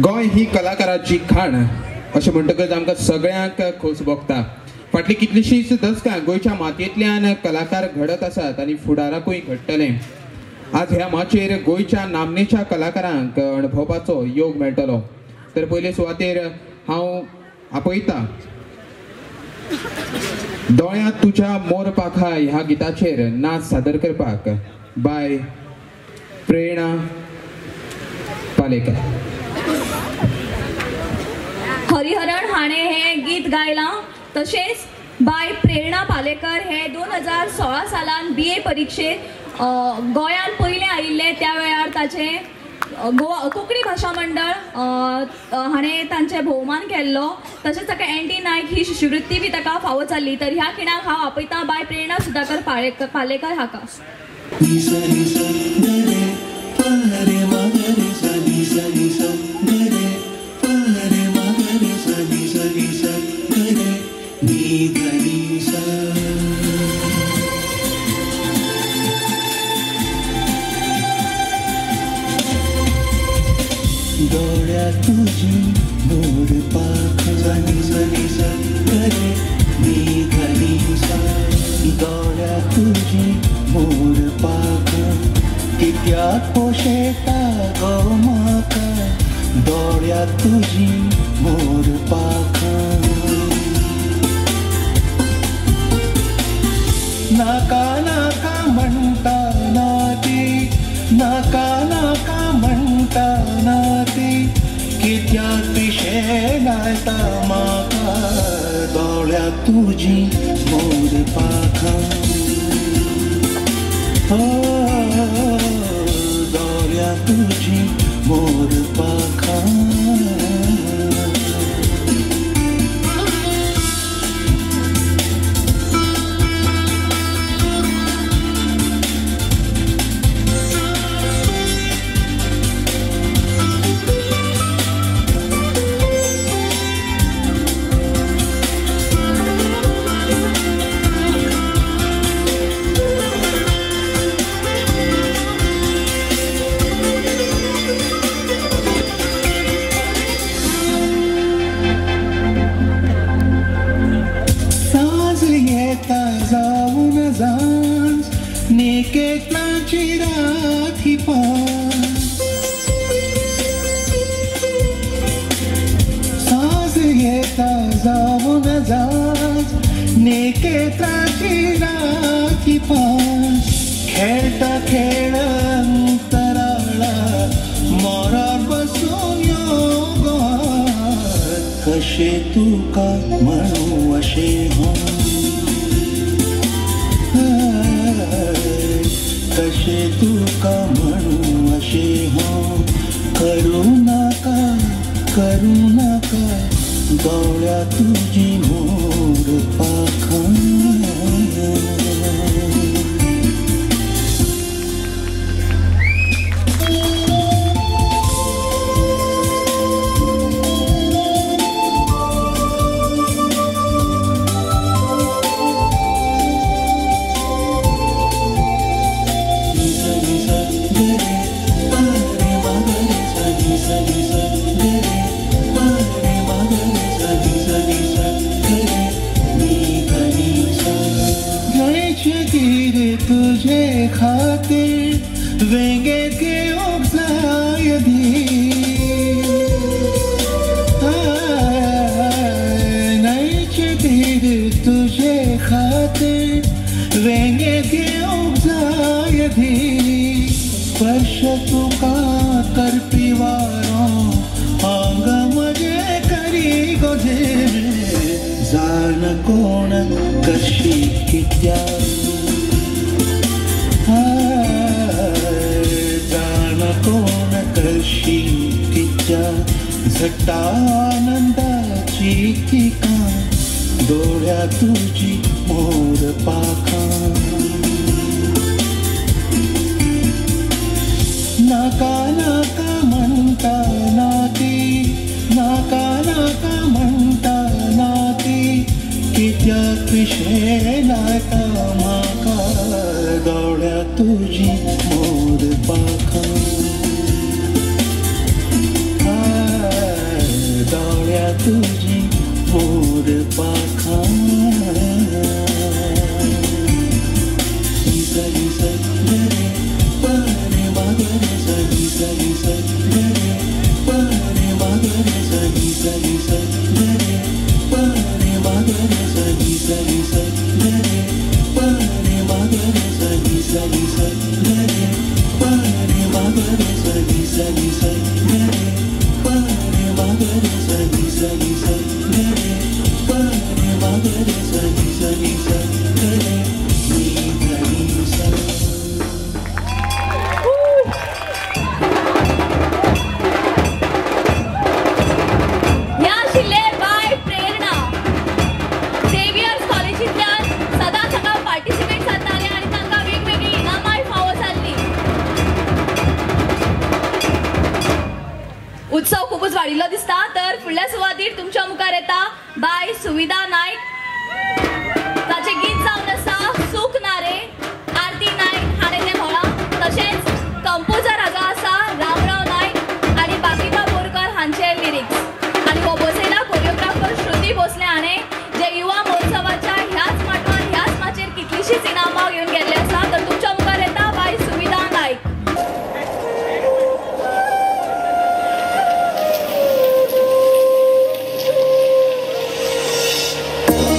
गोंय ही कलाकाराची खाण अशें म्हणटकच आमकां सगळ्यांक खोस भोगता. फाटली कितलीशींच दसकां गोंयच्या मातयेंतल्यान कलाकार घडत आसात आनी फुडाराकूय घडटले. आज ह्या माचयेर गोंयच्या नामनेच्या कलाकारांक अणभवपाचो योग मेळटलो. तर पयले सुवातेर हांव आपयता दोळ्यांत तुज्या मोर पाखा ह्या गिताचेर नाच सादर करपाक बाय प्रेरणा पालेकर. हरिहरण हाणे हे गीत गायलां. तशेंच बाय प्रेरणा पालेकर हे 2016 सालान BA परिक्षेत गोंयांत पयलें आयिल्ले. त्या वेळार ताचे गोवा कोंकणी भाशा मंडळ हाणें तांचे भोवमान केल्लो. तशेंच ताका एन.टी. नायक ही शिश्यवृत्ती बी ताका फावो जाल्ली. तर ह्या खिणाक हांव आपयतां बाय प्रेरणा सुधाकर पालेकर हाका. दोळ्या तुझी मोर पाखा नि सा रे नि ध सा. दोळ्या तुझी मोर पाखा कित्याक पोशेता गो म्हाका. दोळ्या तुझी मोर पाखा नाका नाका म्हणटा ना ती, नाका नाका म्हणटा ना ती, कित्याक पिशें लायता म्हाका. दोळ्या तुजी मोर पाखा, दोळ्या तुजी मोर पाखा. निकेतनाची रात ही पास साज येता जाऊन जाज निकेतनाची रात ही पास खेळता खेळ अंतराळा मोरार बसून यो कशे तुका म्हणू अशे हो, कशे तुका म्हणू अशे हो. करू नाका करू नाका दोळ्या तुजी मोर पाखा. तुझे खातिर वेंगे के उपजाय दी तीर तुझे खातिर वेंगे के उपजाय दी. स्पर्श तुका करपी वारो आंग म्हजे करी गोजे जाण कोण कशी कित्याक जाण कोण कशी कित्या झटा आनंदाची थिका दोळ्या तुजी मोर पाखा. नाका नाका म्हणटा ना ती, नाका नाका म्हणटा ना ती, कित्याक पिशें लायता म्हाका. दोळ्या तुजी मोर पाखा. तुझी मोर पाखा सा सा रे प रे मा ग रे सा सा सा रे प रे मा ग रे सा सा सा रे प रे मा ग रे सा सा सा रे प रे मा ग रे सा सा सा रे प रे मा ग रे सा सा सा रे प रे मा ग रे सा सा सा रे प रे मा ग रे सा सा सा रे नी ध सा। उत्सव खूपच वाडिल्लो दिसता तर फुडल्या सुवातीर तुमच्या मुखार येता बाय सुविधा नायक। ताचें गीत जावन आसा सूख ना रे, आरती नायक हाणें तें म्हळां। तशेंच कंपोजर हाजो आसा रामराव नायक आनी बाकीबा बोरकर हांचे लिरिक्स आनी हो बसयला कोरियोग्राफर श्रुती भोसले हाणें, जे युवा महोत्सवाच्या ह्याच माटवान ह्याच माचयेर कितलींशींच इनामां घेवन गेल्ले आसा। तर तुमच्या मुखार येता बाय सुविधा नायक। Oh.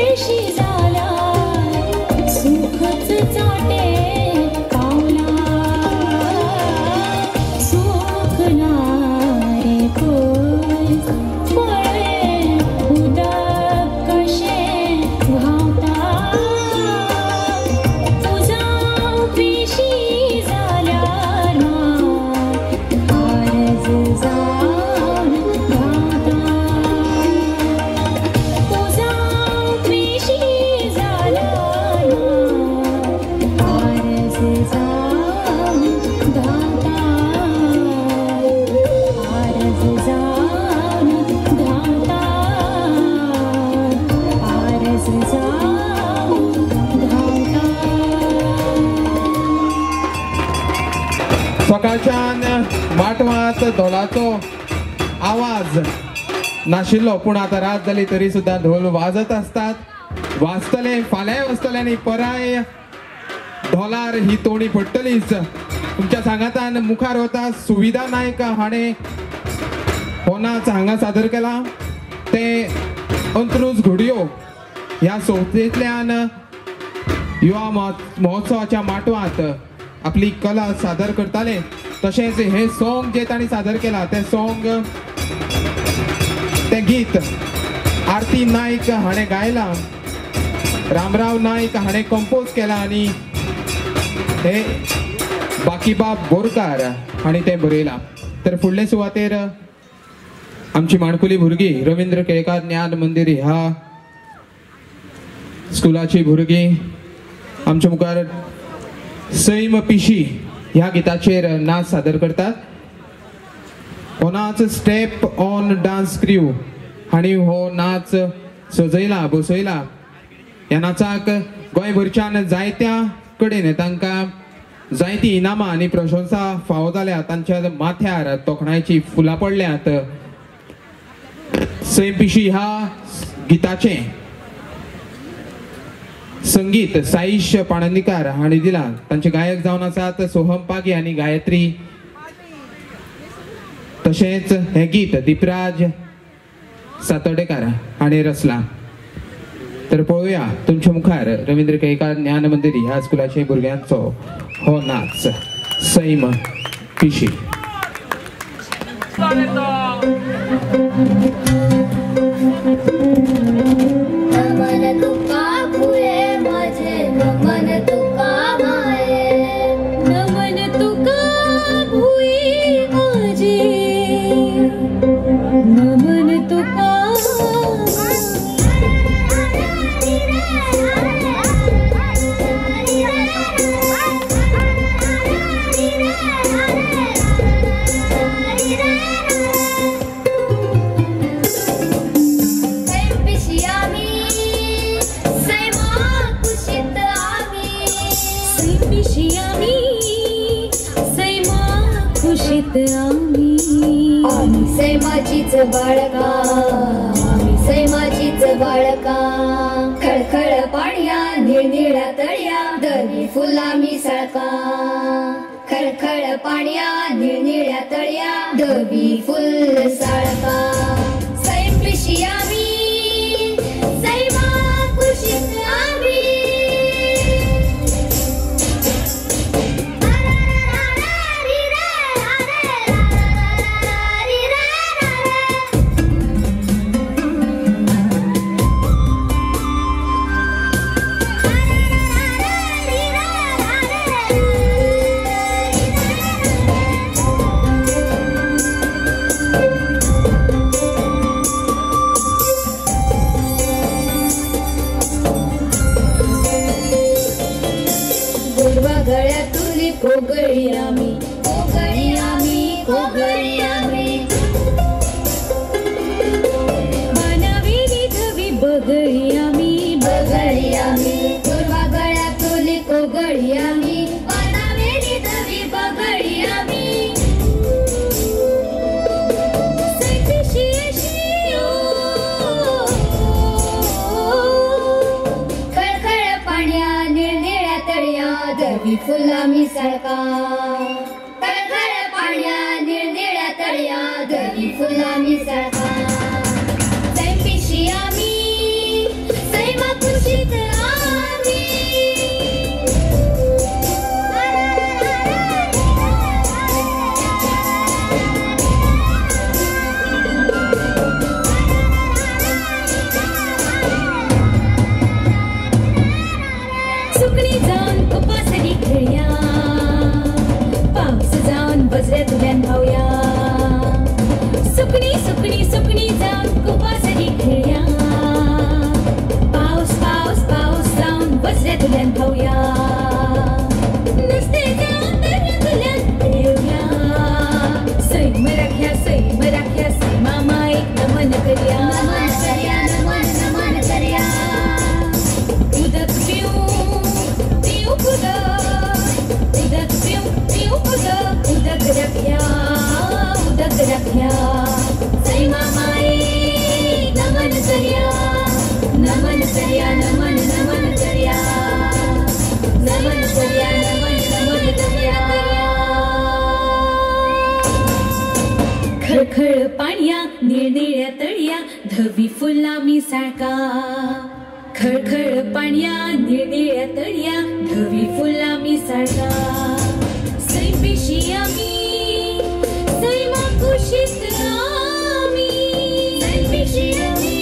पिशी जाल्यार सुखच चाटे पावला सुख ना रे पयस पळय उदक कशें व्हांवता उजाव पिशी जाल्यार मात आरज जावन धांवता उजाव पिशी जाल्यार मात आरज जावन धांवता आरज जावन धांवता आरज जावन धांवता. सकाळच्यान माटवांत धोलाचो आवाज नाशिल्लो, पूण आतां रात जाली तरी सुद्दां धोल वाजत आसतात, वाजतले, फाल्यांय वाजतले आनी पराय धोलार ही तोणी पडटलीच. तुमच्या सांगातान मुखार वता सुविधा नायक हाणें हो नाच हांगा सादर केला. ते अंत्रुज घोडयो ह्या संस्थेंतल्यान युवा महोत्सवाच्या माटवांत आपली कला सादर करताले. तशेंच हे सॉंग जे तांणी सादर केला तें सॉंग, तें गीत आरती नायक हाणें गायलां, रामराव नायक हाणें कंपोज केलां आनी हे बाकीबाब बोरकार हांणी तें बरयलां. तर फुडले सुवातेर आमची माणकुली भुरगीं रवींद्र केळेकार ज्ञान मंदीर ह्या स्कुलाची भुरगीं आमच्या मुखार सैम पिशी ह्या गिताचेर नाच सादर करतात. हो नाच स्टेप ऑन डान्स क्रू हांणी हो नाच सजयला, बसयला. ह्या नाचाक गोंयभरच्यान जायत्या कडेन तांकां जायतीं इनामां आनी प्रशंसा फावो जाल्या. तांच्या माथ्यार तोखणायची फुलां पडल्यात. सैम पिशी ह्या गिताचें संगीत साईश पाणंदीकार हांणी दिला. तांचे गायक जावन आसात सोहम पागी आनी गायत्री. तशेंच हें गीत दीपराज सातोडेकार हांणी रचलां. तर पळोवया तुमच्या मुखार रवींद्र केळेकार ज्ञान मंदीर ह्या स्कुलाचे भुरग्यांचो हो नाच सैम पिशी. नमन तुका फुले माझे, नमन तुका माये, नमन तुका भुई माझे, नमन तुका. आम्ही सैमाचीच बाळका, आम्ही सैमाचीच बाळका, खळखळ पाणया निळनिळ्या तळ्या, दरी फुला मिसळका, खळखळ पाणया निळनिळ्या तळ्या, दवी फुल साळका. सैम पिशी आम्ही, सैमा कुशीत आम्ही. कोगळी आम्ही, कोगळी आम्ही, कोगळी आम्ही, बनावेली धवी बगळी आम्ही, बगळी आम्ही, पूर्वा गळ्यातुली कोगळी आम्ही, बनावेली धवी बगळी आम्ही. खळखळ पाण्या निळनिळ्या तळ्या, दवी फुला मिसळका, खळखळ पाण्या निळनिळ्या तळ्या, दवी फुला मिसळका. सैम पिशी आम्ही, सैमा धवी फुलां मिसाळका खळखळ पाणया निळनिळ्या तळया धवी फुलां मिसाळका सैम पिशी आमी सैमा कुशीत आमी सैम पिशी आमी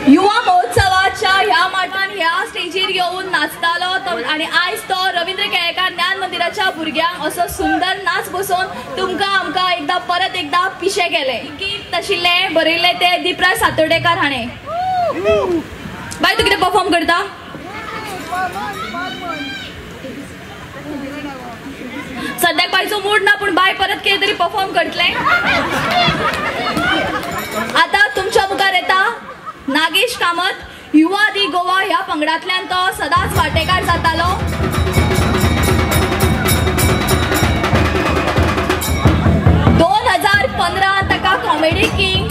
युवा महोत्सवाच्या ह्या माटवान ह्या स्टेजीर येवन नाचतालो आनी आयज तो रवींद्र केळेकार ज्ञान मंदिराच्या भुरग्यांक असो सुंदर नाच बसोवन तुमकां आमकां एकदां परत एकदां पिशे केले. गीत आशिल्लें बरयल्लें तें दीपराज सातोर्डेकार हाणें. बाय तूं कितें परफॉर्म करता? सद्याक बायचो मूड ना पूण बाय परत कितें तरी परफॉर्म करतलें. आतां तुमच्या मुखार येता नागेश कामत. युवा दी गोवा ह्या पंगडांतल्यान तो सदांच वांटेकार जातालो. दोन 2015 ताका कॉमेडी किंग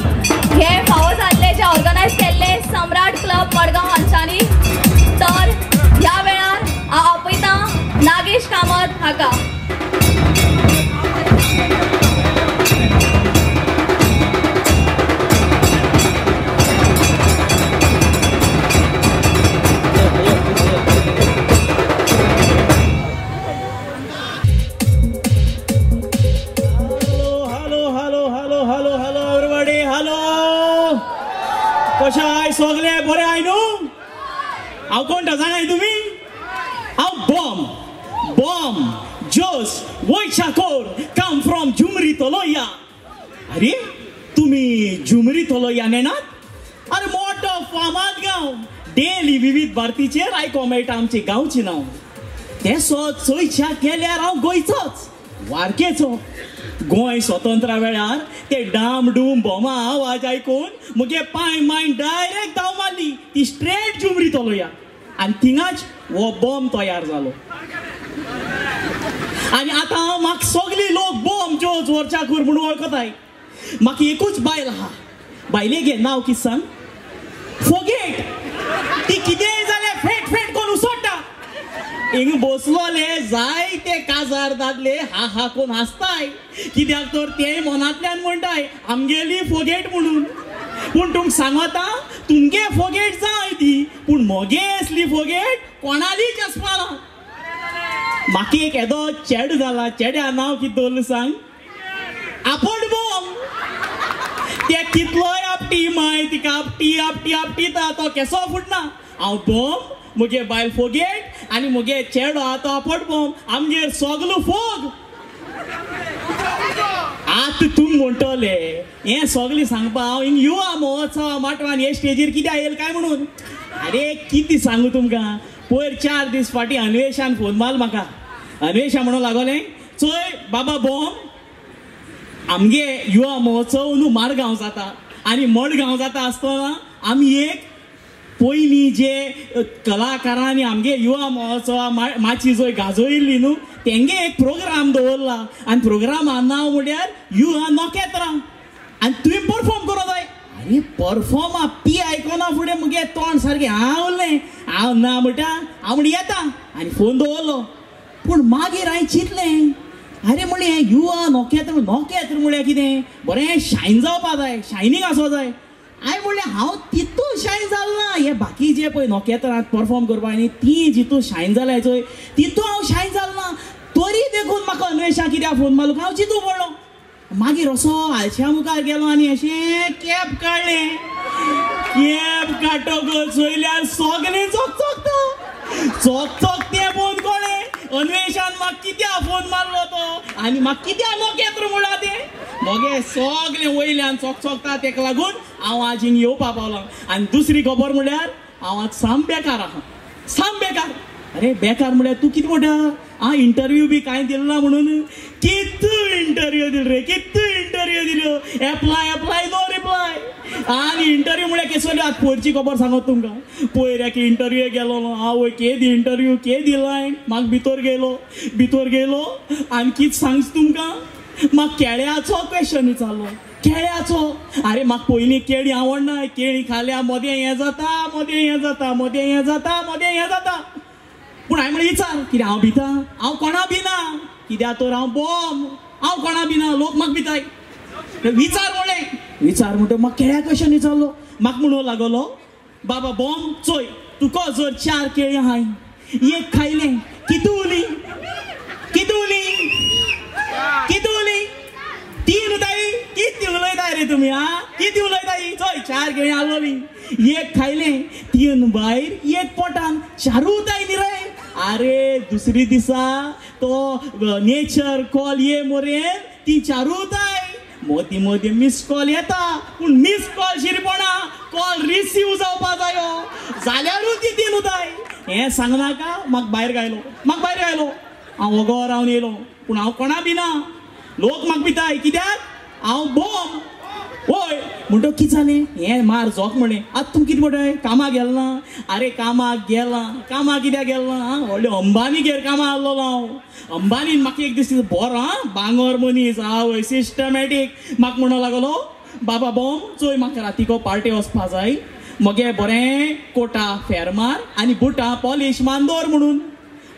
हे फावो जाल्ले जे ऑर्गनायज केल्ले सम्राट क्लब मडगांव हांच्यांनी. तर ह्या वेळार हांव आपयतां नागेश कामत हाका. कशें आहाय सगळे बरें आहाय न्हू? हांव कोण तो जाणाय तुमी? हांव बॉम बॉम जोस वैशाखोर कम फ्रॉम झुमरी तलोया. अरे तुमी झुमरी तलोया नेनात? अरे मोठो फामाद गांव. डेली विविध भारतीचेर आयको मेळटा आमचे गांवचें नांव. तें सोद चोयच्या केल्यार हांव गोंयचोच वारकेचो. गोंय स्वतंत्र वेळार ते डाम डूम बोमा आवाज आयकून मुगे पांय मायन डायरेक्ट धांव मारली ती स्ट्रेट झुमरी तलोया आनी थिंगाच हो बॉम तयार जालो. आनी आतां म्हाका सगळी लोक बॉम जोज वरचाकूर म्हणून वळखताय. म्हाका एकूच बायल आहा. बायलेगे नांव कितें सांग? फोगेट. ती कितेंय जाल्यार फेट फेट करून उसोडटा. हिंग बसलोले जायते काजार दादले हा हा कोण हांसताय कित्याक तर ते मनांतल्यान म्हणटाय आमगेली फोगेट म्हणून. पूण तुमकां सांगता तुमगे फोगेट जाय ती पूण म्हगे असली फोगेट कोणालीच आसपा ना. म्हाका एक येदो चेडो जाला. चेड्या नांव कितें दवरलें सांग? आपोट बॉम. ते कितलोय आपटी माय तिका आपटी आपटी आपटीता तो केसो फुटना. हांव बॉम मुगे बायल फोगेट आनी मुगे चेडो आहा तो आपोट बॉम. आमगेर सगलो फोग. आतां तुमी म्हणटले हें सगळें सांगपा हांव हिंग युवा महोत्सवा माटवान हे स्टेजीर कित्याक येयलें काय म्हणून. अरे कितें सांगू तुमकां, पयर 4 दीस फाटीं अन्वेशान फोन मारलो म्हाका. अन्वेशा म्हणून लागोलें चोय बाबा बॉम आमगे युवा महोत्सव न्हू मारगांव जाता आनी मडगांव जाता आसतना आमी एक पयलीं जे कलाकारांनी आमगे युवा महोत्सवा माची जोय गाजयल्ली न्हू तेंगे एक प्रोग्राम दवरला आनी प्रोग्रामा नांव म्हळ्यार युवा नखेत्रां आनी तुवें परफॉर्म करूं जाय. आरे परफॉर्मा पी आयकना फुडें मुगे तोंड सारकें हांव उरलें. हांव ना म्हणटा हांव म्हण येता आनी फोन दवरलो. पूण मागीर हांवें चिंतलें अरे म्हणलें हें युवा नखेत्र नखेत्र म्हळ्यार कितें बरें शायन जावपा जाय, शायनींग आसो जाय. हांवें म्हणलें हांव तितून शायन जालो ना. हे बाकी जे पळय नखेत्रांत परफॉर्म करपा न्ही ती जितून शायन जाल्याय चोय तितून हांव शायन जालो ना. तरी देखून म्हाका अन्वेशा कित्याक फोन मारलो हांव चिंतू पडलो. मागीर असो आलशा मुखार गेलो आनी अशें कॅप काडलें. कॅप काडटकच चोयल्यार सगळें चकचकता चकचक तें पळोवन कळ्ळें अन्वेशान म्हाका कित्याक फोन मारलो तो आनी म्हाका कित्याक नखेत्र म्हणलां तें. मगे सगळें वयल्यान चकचकता तेका लागून हांव आज हिंग येवपा पावलां. आनी दुसरी खबर म्हळ्यार हांव आज साम बेकार आहा. साम बेकार. अरे बेकार म्हळ्यार तूं कितें म्हणटा आं इंटरव्यू बी कांय दिलो ना म्हणून कितू इंटरव्यू दिलो रे कितू इंटरव्यू दिल्यो एप्लाय एप्लाय नो रिप्लाय आनी इंटरव्यू म्हळ्यार केसो आतां पयरची खबर सांगत तुमकां पयर एक इंटरव्यू गेलो आवय केदी इंटरव्यू केदी लायन म्हाका भितर गेलो आनी कितें सांगच तुमकां म्हाका केळ्याचो क्वेश्चन विचारलो केळ्याचो अरे म्हाका पयलीं केळी आवडना केळी खाल्या मदें हें जाता मदें हें जाता मदें हें जाता मदें हें जाता पूण हांवें म्हणलें विचार कित्याक हांव भिता हांव कोणा भिना कित्याक तर हांव बॉम हांव कोणा भिना लोक म्हाका भिताय विचार म्हणलें विचार म्हणटा म्हाका केळ्या क्वेश्चन विचारलो म्हाका म्हणूंक लागलो बाबा बॉम चोय तुका जर 4 केळी आहाय एक खायलें कितू उरली कितू उरली कितू उरली 3 उरताय कितें उलयताय रे तुमी आं कितें उलयताय चोय 4 केळी आसलोली एक खायलें 3 भायर एक पोटान 4 उरताय न्ही रे अरे दुसरी दिसा तो नेचर कॉल ये मोरेन ती 4 उरताय मोदी मोदी मिस कॉल येता पूण मिस कॉल शिरपणा कॉल रिसीव जावपा जायो जाल्यारूच ती 3 उरताय हें सांगनाका म्हाका भायर गायलो हांव वोगो रावन येयलो पूण हांव कोणा भिना लोक म्हाका भिताय कित्याक हांव बॉम वय म्हणटो कितें जालें हें मार जोक म्हणलें आतां तूं कितें म्हणटाय कामाक गेलो ना अरे कामाक गेला कामाक कित्याक गेलो ना आं व्हडले अंबानीगेर कामाक आसलेलो हांव अंबानीन म्हाका एक दीस बरो आं बांगर मनीस आवय सिस्टमॅटीक म्हाका म्हणूंक लागलो बाबा बॉम चोय म्हाका रातीको पार्टे वचपा जाय मगे बरें कोटा फेर मार आनी बुटां पॉलीश मान दवर म्हणून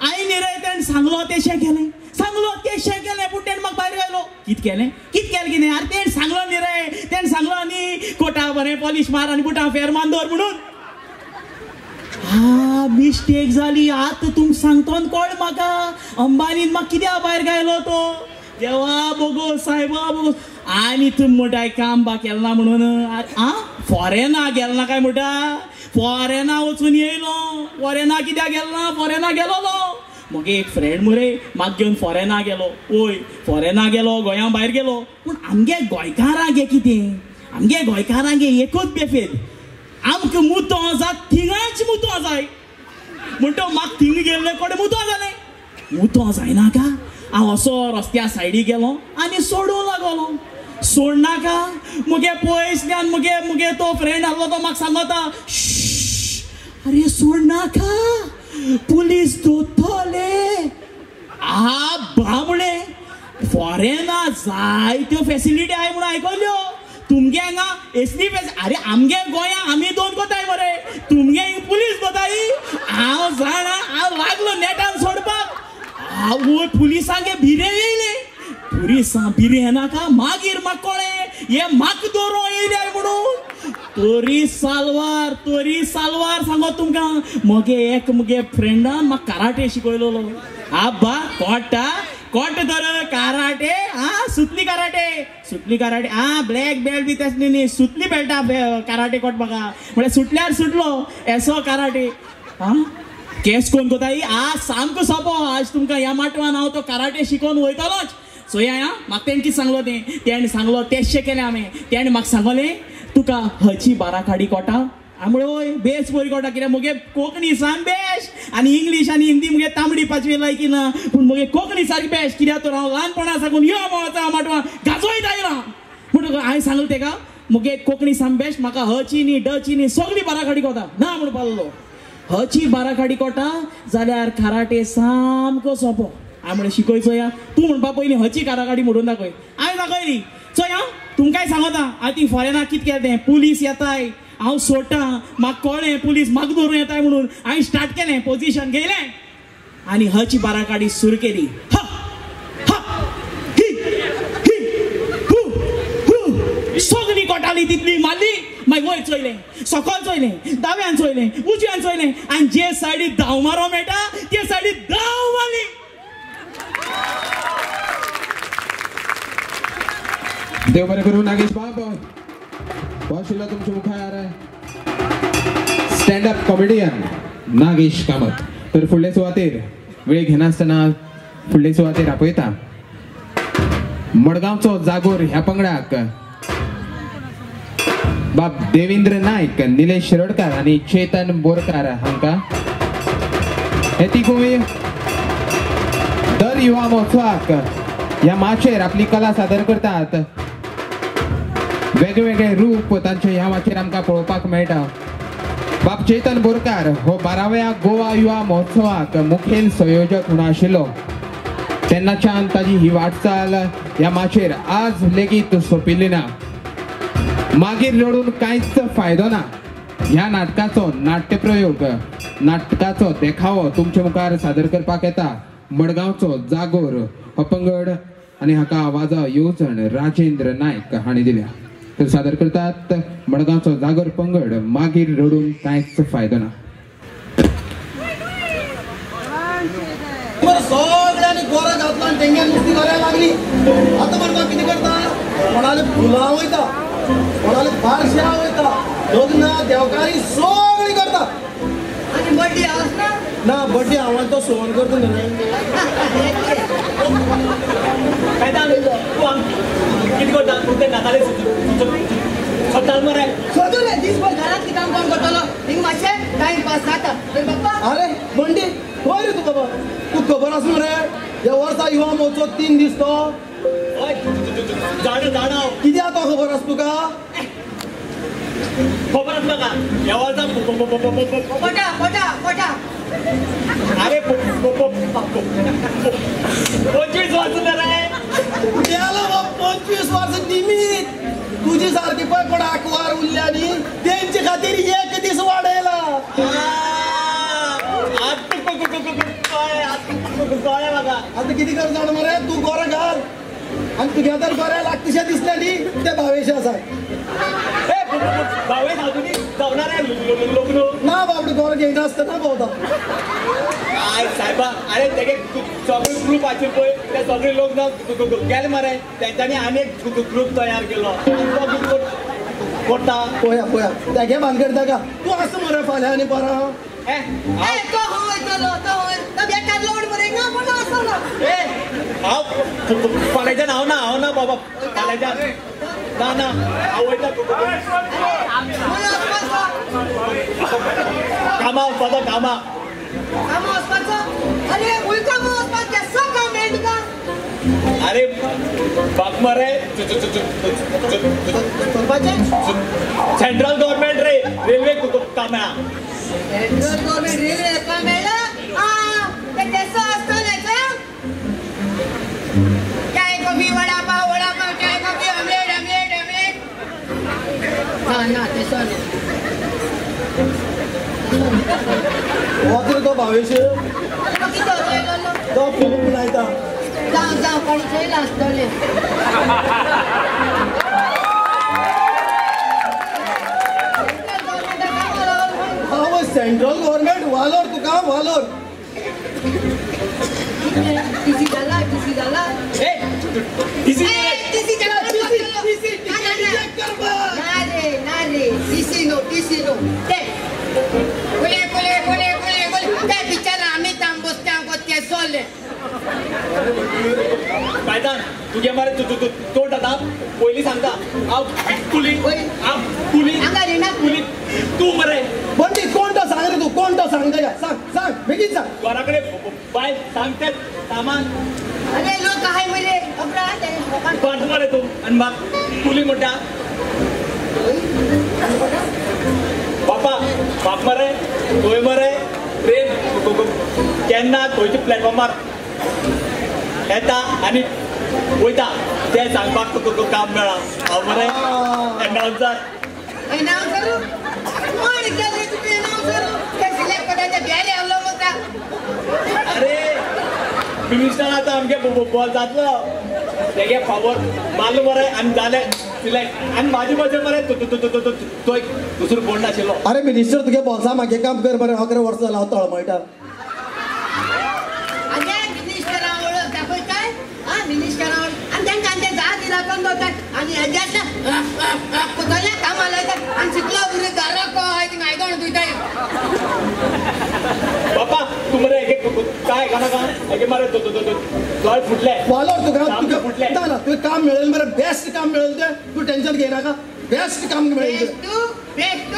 हांवें न्ही रे तेणें सांगलो तेशें केलें सांगलो तेशें केलें पूण तेणें म्हाका भायर घालो कितें केलें कितें केलें कितें आरे तेणें सांगलो न्ही रे तेणें सांगलो न्ही कोटा बरें पॉलीश मार आनी बुटां फेर मान दवर म्हणून हा मिस्टेक जाली आतां तुमकां सांगतो कळ म्हाका अंबानीन म्हाका कित्याक भायर घायलो तो देवा बोगो सायबा बोगो आनी तुमी म्हणटाय काम बा केलें ना म्हणून आं फॉरेना गेलो ना काय म्हणटा फॉरेना वचून येयलो फॉरेना कित्याक गेलो ना फॉरेना गेलोलो मगे एक फ्रेंड मरे म्हाका घेवन फॉरेना गेलो ओय फॉरेना गेलो गोंया भायर गेलो पूण आमगे गोंयकारांगे कितें आमगे गोंयकारांगे एकूच बेफेद आमकां मुतो जात थिंगाच मुतो जाय म्हणटा म्हाका थिंग गेल्ले कडेन मुतो जालें मुतो जायनाका हांव असो रस्त्या सायडी गेलो आनी सोडूंक लागलो सोडनाका मुगे पयसल्यान मुगे मुगे तो फ्रेंड आसलो तो म्हाका सांगता अरे सोडनाका पुलीस दोतले आ बाबळे फॉरेना जायत्यो फेसिलिटी आहाय म्हणून आयकल्यो तुमगे हांगा एसली अरे आमगे गोंया आमी दोन कोताय मरे तुमगे पुलीस दोताय हांव जाणा हांव लागलो नेटान सोडपाक आवय पुलिसांगे भिरे येयले पुलिसां भिरे येनाका मागीर म्हाका कळ्ळें हे म्हाका दवरूंक येयले म्हणून तरी सालवार सांगो तुमकां मगे एक मुगे फ्रेंडान म्हाका कराटे शिकयलोलो आब्बा कोटा कोट तर कराटे आं सुतली कराटे आं ब्लॅक बेल्ट बी तसली न्ही सुतली बेल्टा कराटे कोट म्हाका म्हळ्यार सुटल्यार सुटलो एसो कराटे आं केस कोण कोताय आज सामको सोंपो आज तुमकां ह्या माटवान हांव तो कराटे शिकोवन वयतलोच चोया आं म्हाका तेणें कितें सांगलो तें तेणें सांगलो तेशें केलें हांवें तेणें म्हाका सांगलें तुका हची बाराखाडी कोटा हांवें म्हणलें वय बेस बरी कोटा कित्याक मुगे कोंकणी साम बेस्ट आनी इंग्लीश आनी हिंदी मुगे तांबडी पांचवी लायकी ना पूण मुगे कोंकणी सारकी बेस्ट कित्याक तर हांव ल्हानपणा साकून यो वचा माटवा गाजोयत आयला म्हणटकच हांवें सांगलें तेका मुगे कोंकणी साम बेस्ट म्हाका हची न्ही डची न्ही सगळी बाराखाडी कोता ना म्हणपाक लागलो हची बाराखाडी कोटा जाल्यार कराटे सामको सोंपो हांवें म्हणलें शिकय चोया तूं म्हणपा पयलीं हची काराखाडी म्हणून दाखय हांवें दाखयली चोया तुमकांय सांगता हांव ती फॉरेनाक कितें केलें तें पुलीस येताय हांव सोडटा म्हाका कळ्ळें पुलीस म्हाका धरून येताय म्हणून हांवें स्टार्ट केलें पोजिशन घेयलें आनी हची बाराखाडी सुरू केली ह ह ही ही हू हू सगळी कोटाली तितली मारली मागीर वयर चोयलें सकयल चोयलें दाव्यान चोयलें उजव्यान चोयलें आनी जे सायडीक धांव मारो मेळटा ते सायडीक धांव मारली देव बरें करूं नागेश बाब हो आशिल्लो तुमच्या मुखार stand up comedian Nagesh Kamat. तर फुडले सुवातेर वेळ घेनासतना फुडले सुवातेर आपयता मडगांवचो जागोर ह्या पंगडाक बाब देवेंद्र नायक, निलेश शिरोडकार आनी चेतन बोरकार हांकां. हे तिगूय दर युवा महोत्सवाक ह्या माचयेर आपली कला सादर करतात. वेगवेगळे रूप तांचे ह्या माचयेर आमकां पळोवपाक मेळटा. बाब चेतन बोरकार हो 12व्या गोवा युवा महोत्सवाक मुखेल संयोजक म्हणून आशिल्लो. तेन्नाच्यान ताजी ही वाटचाल ह्या माचयेर आज लेगीत सोंपिल्ली ना. मागीर रडून कांयच फायदो ना ह्या नाटकाचो नाट्यप्रयोग, नाटकाचो देखावो तुमचे मुखार सादर करपाक येता. मडगांवचो जागोर हो पंगड आनी हाका आवाजा येवजण राजेंद्र नायक हांणी दिल्या. तर सादर करतात मडगांवचो जागोर पंगड, मागीर रडून कांयच फायदो ना. सगळ्यांनी गोरा घातला आनी तेंगे नुस्ती गऱ्या लागली. आतां मरे कितें करता, कोणाले फुलां वयता, कोणाले बारश्या वयता, लग्नां देवकारी सगळीं करता. आनी बड्डे आसना ना, बड्डे हांव तो सोवन करता न्हू. कितें करता तूं ते नाताले सोदता मरे? सोदू रे, दीसभर घरांतली काम कोण करतलो? हिंग मातशें टायमपास जाता. बाप्पा अरे बंडी खंय रे तूं बाबा? तूं खबर आसा मरे ह्या वर्सा युवा महोत्सव 3 दीस तो. हय जाणा जाणा. कितें आतां खबर आसा तुका? खबर आसा म्हाका ह्या वर्सा पोटा पोटा पोटा. अरे 25 वर्सां रे गेलो बाब, 25 वर्सां निमीत. तुजी सारकी पळय कोण आंकवार उरल्या न्ही, तेंचे खातीर एक दीस वाडयला. आतां कितें कर जाणा मरे, तूं गोरो घाल आनी तुगे तर गोऱ्या लागतशें दिसलें न्ही ते भावेश आसा. भावेश अजुनूय जावना रे लग्न ना बाबडो, गोरो घेयना आसतना भोंवता. I सायबा, अरे तेगे सगळे ग्रूप आशिल्ले पळय ते सगळे लोक गेले मरे. तेंच्यांनी आनी एक ग्रूप तयार केलो तो करता. पळया पळया तेगे भानगड ताका. तूं आसा मरे फाल्यां आनी परां. हांव फाल्यांच्यान हांव ना, हांव ना बाबा फाल्यांच्यान ना ना हांव वयता कामा वचपाचो. कामा कामा वचपाचो? अरे कामा वचपाक केसो काम मेळ्ळें तुका? अरे बाप मरे सेंट्रल गव्हर्नमेंट रे रेल्वे कामा. सेंट्रल गव्हर्नमेंट रेल्वे काम मेळ्ळा? ते केसो आसतलें? चाय कॉफी वडापाव वडापाव चाय कॉफी ऑमलेट ऑमलेट ऑमलेट. ना ना तेसो न्हू. वच रे तो भावेश, तो खूब लायता. जावं जावं कोण चोयला आसतलें. हांव सेंट्रल गव्हर्नमेंट वालोर तुका वालोर. टीसी जाला, टीसी जाला. टीसी टीसी ना रे ना रे, टीसी नो टीसी नो. ते कुले कुले कुले कुले कुले ते बिचारा आमी तांबोसत्या ते सोले. कायदान तुगे मरे तोंड आतां पयलीं सांगता हांव कुली, हांव कुली कुली तूं मरे. बंडी कोण तो सांग रे, तूं कोण तो सांग तेका. सांग सांग बेगीन सांग. घरा कडेन बायल सांगतेच सामान. अरे लोक आहाय मरे कोण मरे तूं आनी म्हाका कुली म्हणटा. बापा बाप मरे थंय मरे ट्रेन केन्ना खंयच्या प्लॅटफॉर्मार येता आनी वयता तें सांगपाक तुका काम मेळ्ळां. हांव मरे एनावन्सर. एनावन्सर कोण केलें तुका एनावन्सर? ते सिलेक्ट करता बेले आसलो म्हणटा. अरे मिनिस्टर आतां आमगे बॉल जातलो तेगे फावर मारलो मरे आनी जालें सिलेक्ट. आनी म्हाजी मजा मरे तो एक दुसरो कोण नाशिल्लो. अरे मिनिस्टर तुगे बॉल्सा मागे काम कर मरे, 11 वर्सां जालां हांव तळमळटा. अरे मिनिस्टरा वळख दाखय काय? आं मिनिस्टरा वळख आनी तांकां आमचे जात इलाकोन दवरतात आनी हेजे आसता कामां लायतात आनी शिकलो भुरगीं घराक थिंगा आयदण धुयताय. बापा तूं मरे एक काय नाका एके मरे दोळे फुटले. वालोर तुका तुका फुटले ना ना, तुका काम मेळेल मरे, बेस्ट काम मेळेल तें. तूं टेन्शन घेयनाका, बेस्ट काम मेळेल. Best best.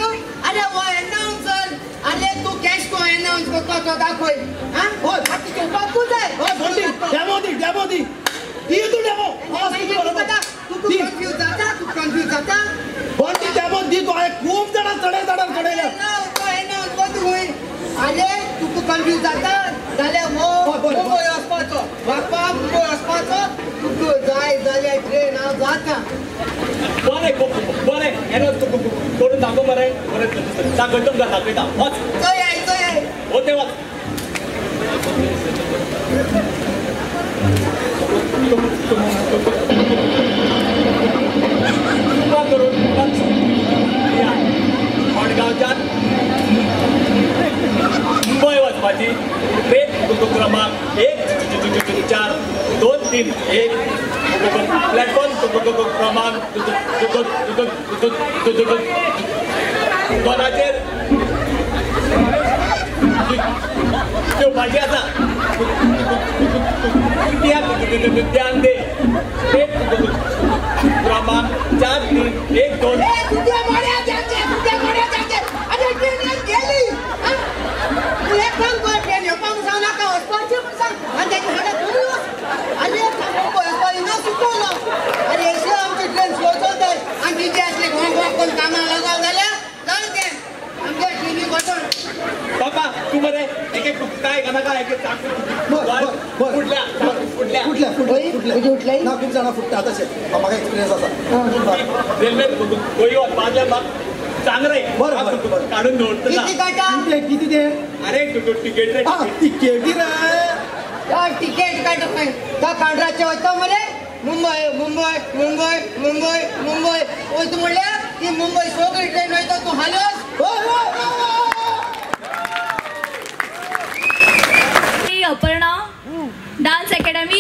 अरे वो एनाउन्सर, अरे तूं कॅश को एनाउन्सर. अनाउन्स करता तो दाखय. हां आतां जेवपाकूच जाय. डेमो दी डेमो दी दी तूं डेमो. तूं कन्फ्यूज जाता तूं कन्फ्यूज जाता. बंटी डेमो दी तूं. हांवें खूब जाणां चडय जाणां चडयल्या. अरे तुका कन्फ्यूज जाता जाल्यार हो मुंबय वचपाचो बाप्पा मुंबय वचपाचो तुका जाय जाल्यार ट्रेन हांव जाता. बरें बरें एनोज करून दाखो मरे. बरें दाखयता तुमकां दाखयता. वच चोय चोय हो ते वच. कृपा करून मडगांवच्यान मुंबय वचपाची ट्रेन क्रमांक 1 4 2 3 1 प्लॅटफॉर्म क्रमांक 2 जेवपाची आसा. ध्यान दे. ट्रेन क्रमांक 4 3 1 2. बाबा तू मरे एक काय नाका एक फुटल्या फुटल्या फुटल्या फुटल्या ना खूब जाणां फुट्टा तशें म्हाका एक्सपिरियन्स आसा. रेल्वे गोंय वचपाक सांग रे. बरं बरं काडून दवरता. किती ते? अरे तिकेट रे. तिकेटी रे तिकेट काडूं त्या कांड्राचे वता मरे मुंबय मुंबय मुंबय मुंबय मुंबय वयता म्हणल्यार ती मुंबय सगळी ट्रेन वयता तूं हालोस. अपर्णा डान्स अकॅडमी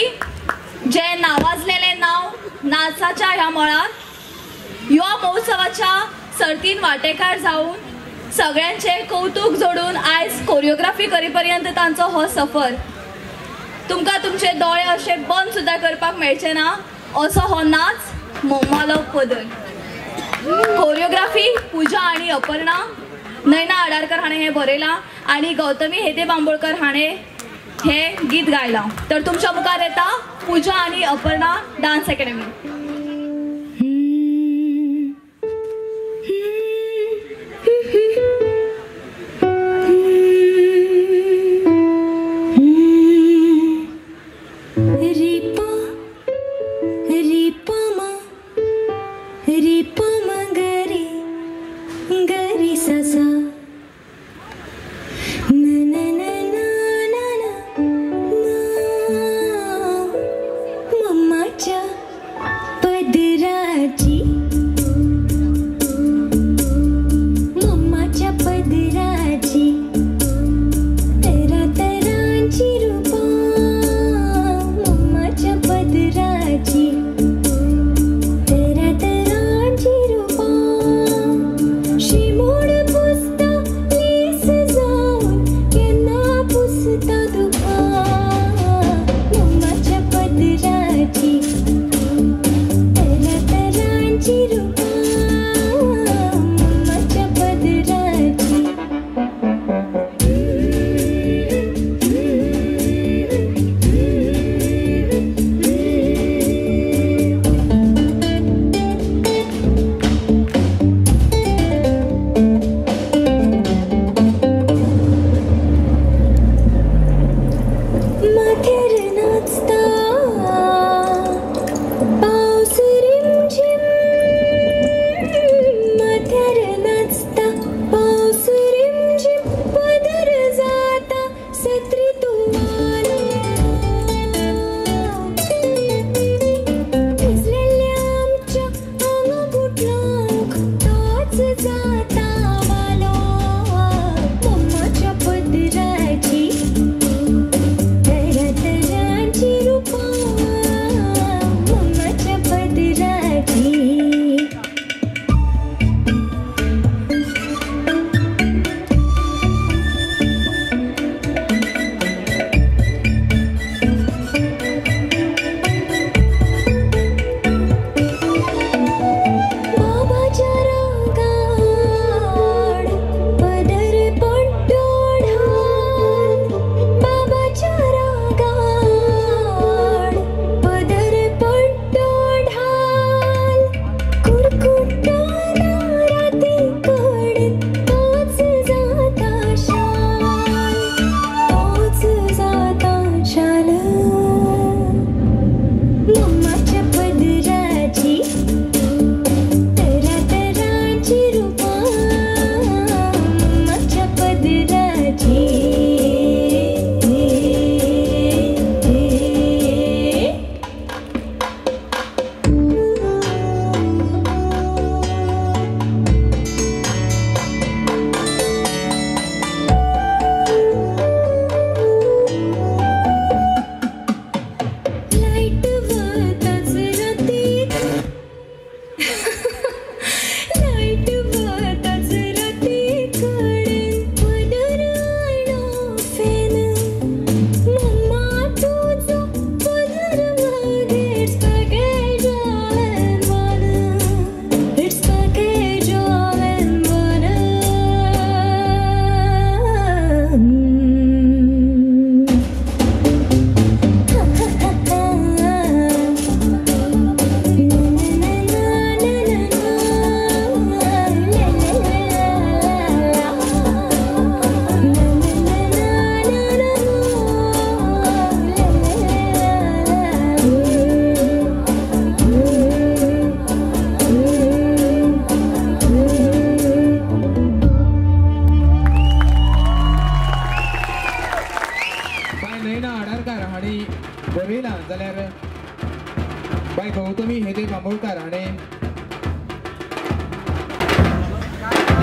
जे नावाजलेले नाव नाचाच्या ह्या मळार युवा महोत्सवाच्या सर्तीन वांटेकार जावन सगळ्यांचे कौतुक जोडून आयज कोरियोग्राफी करीपर्यंत तांचो हो सफर. तुमकां तुमचे दोळे अशे बंद सुद्दां करपाक मेळचे ना असो हो नाच मम्मालो पदर. कोरियोग्राफी पूजा आनी अपर्णा. नयना आडारकर हाणें हें बरयलां आनी गौतमी हेदे बांबोळकर हाणें हे गीत गायलां. तर तुमच्या मुखार येता पूजा आनी अपर्णा डान्स अकॅडमी. मम्माच्या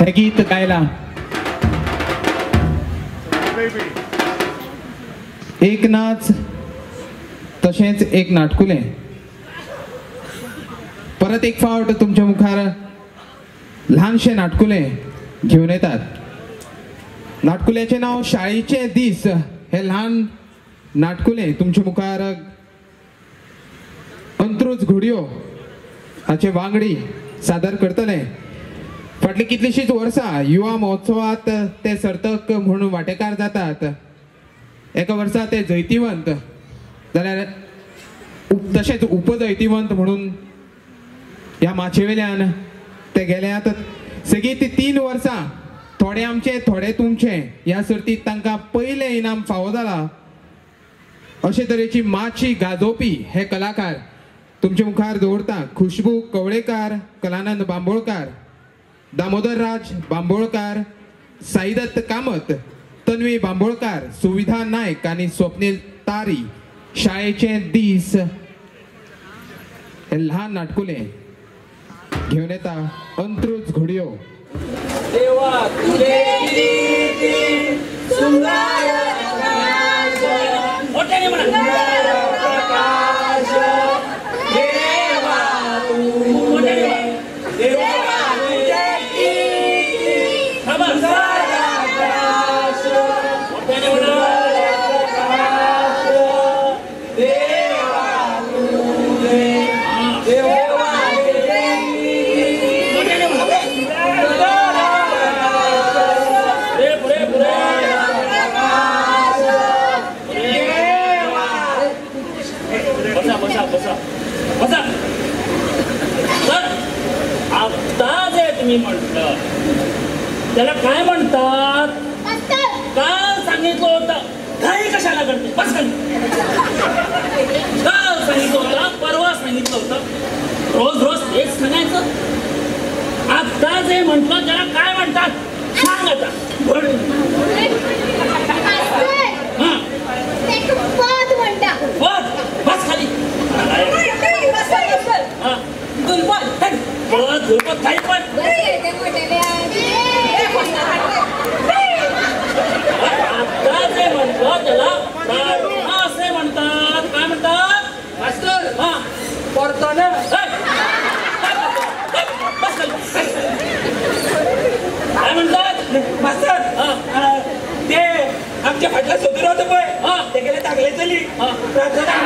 हे गीत गायला. एक नाच तशेंच एक नाटकुलें परत एक फावट तुमच्या मुखार ल्हानशें नाटकुलें घेवन येतात. नाटकुल्याचें नांव शाळेचे दीस. हे ल्हान नाटकुलें तुमच्या मुखार अंत्रुज घोडयो हाचे वांगडी सादर करतले. फाटलीं कितलींशींच वर्सां युवा महोत्सवात ते सर्तक म्हणून वांटेकार जातात. एका वर्सा ते जैतिवंत जाल्यार तशेंच उपजैतिवंत म्हणून ह्या माचयेवेल्यान ते गेल्यात. सेगीत 3 वर्सां थोडे आमचे थोडे तुमचे ह्या सर्तीत तांकां पयलें इनाम फावो जाला. अशे तरेची माची गाजोवपी हे कलाकार तुमचे मुखार दवरता. खुशबू कवळेकार, कलानंद बांबोळकार, दामोदर राज बांबोळकार, साईदत्त कामत, तन्वी बांबोळकार, सुविधा नायक आनी स्वप्नील तारी. शाळेचे दीस हे ल्हान नाटकुलें घेवन येता अंत्रुज घोडयो. देवा तुझे सुंदर प्रकाश, देवा तुझे, देवा तुझे सुंदर प्रकाश, प्रकाश, देवा तुझे, देवा तुझे बसा बसा बसा. सर आता जे तुम्ही म्हटलं त्याला काय म्हणतात? काल सांगितलं होतं. काही कशाला करते? बस खाली. काल सांगितलं होतं, परवा सांगितलं होतं, रोज रोज तेच सांगायचं. आता जे म्हटलं त्याला काय म्हणतात सांग आता. बस खाली. काही पण आता जे म्हटलं त्याला प्रार्थना असे म्हणतात. काय म्हणतात मास्तर? हा परताना. बस खाली. काय म्हणतात मास्तर? ते आमच्या फाटल्या सोदून होतं पळय, ते गेले तागले चली प्रार्थना.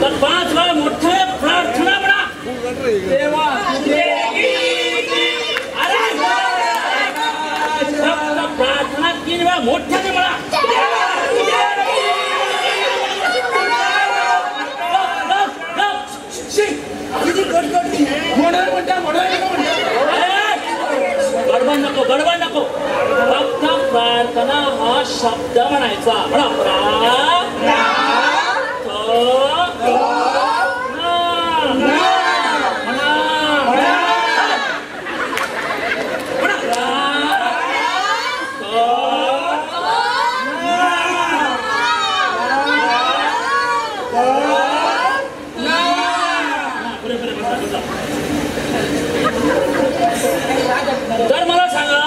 तर 5 वेळा मोठे प्रार्थना म्हणा. देवा अरे प्रार्थना 3 वेळा मोठ्याने म्हणा. गडबड नको, गडबड नको. फक्त प्रार्थना हा शब्द म्हणायचा. म्हणा प्रार्थना. तर मला सांगा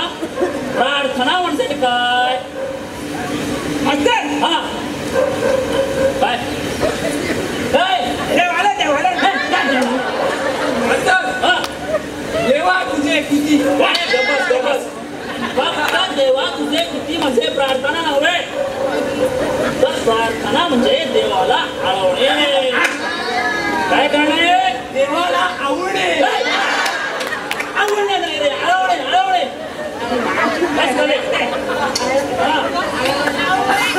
प्रार्थना म्हणजे काय? मास्तर हा काय काय देवाला देवाला मास्तर. हा देवा तुझे किती. बस बस. फक्त देवा तुझे किती म्हणजे प्रार्थना नव्हे, तर प्रार्थना म्हणजे देवाला आवडणे. काय करणे? देवाला आवडणे. आवडणे नाही रे, आवडणे आवडणे.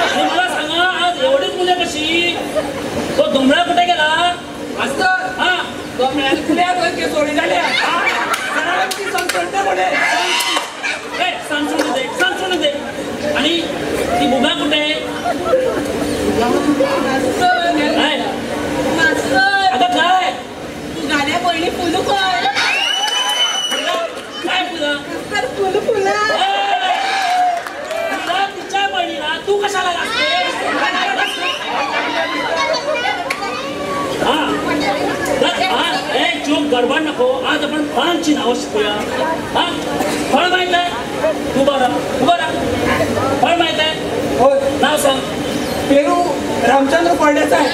आणि मला सांगा आज एवढीच मुले कशी? तो दुमळा कुठे गेला मास्तर? हा दोमळ्याला कुल्या सोडी झाल्या. सांसून दे, सांसून दे. आणि ती बुगा कुठे? काय आता काय तू गाण्या पहिले फुलू कर. काय फुलं? फुल फुलं तिच्या बहिणीला तू कशाला लागते? बडबड नको. आज आपण फळांची नावं शिकूया. हा, फळ माहित आहे? उभा राहा, उभा राहा. फळ माहित आहे? हो. नाव सांग. पेरू रामचंद्र फळदेसाय.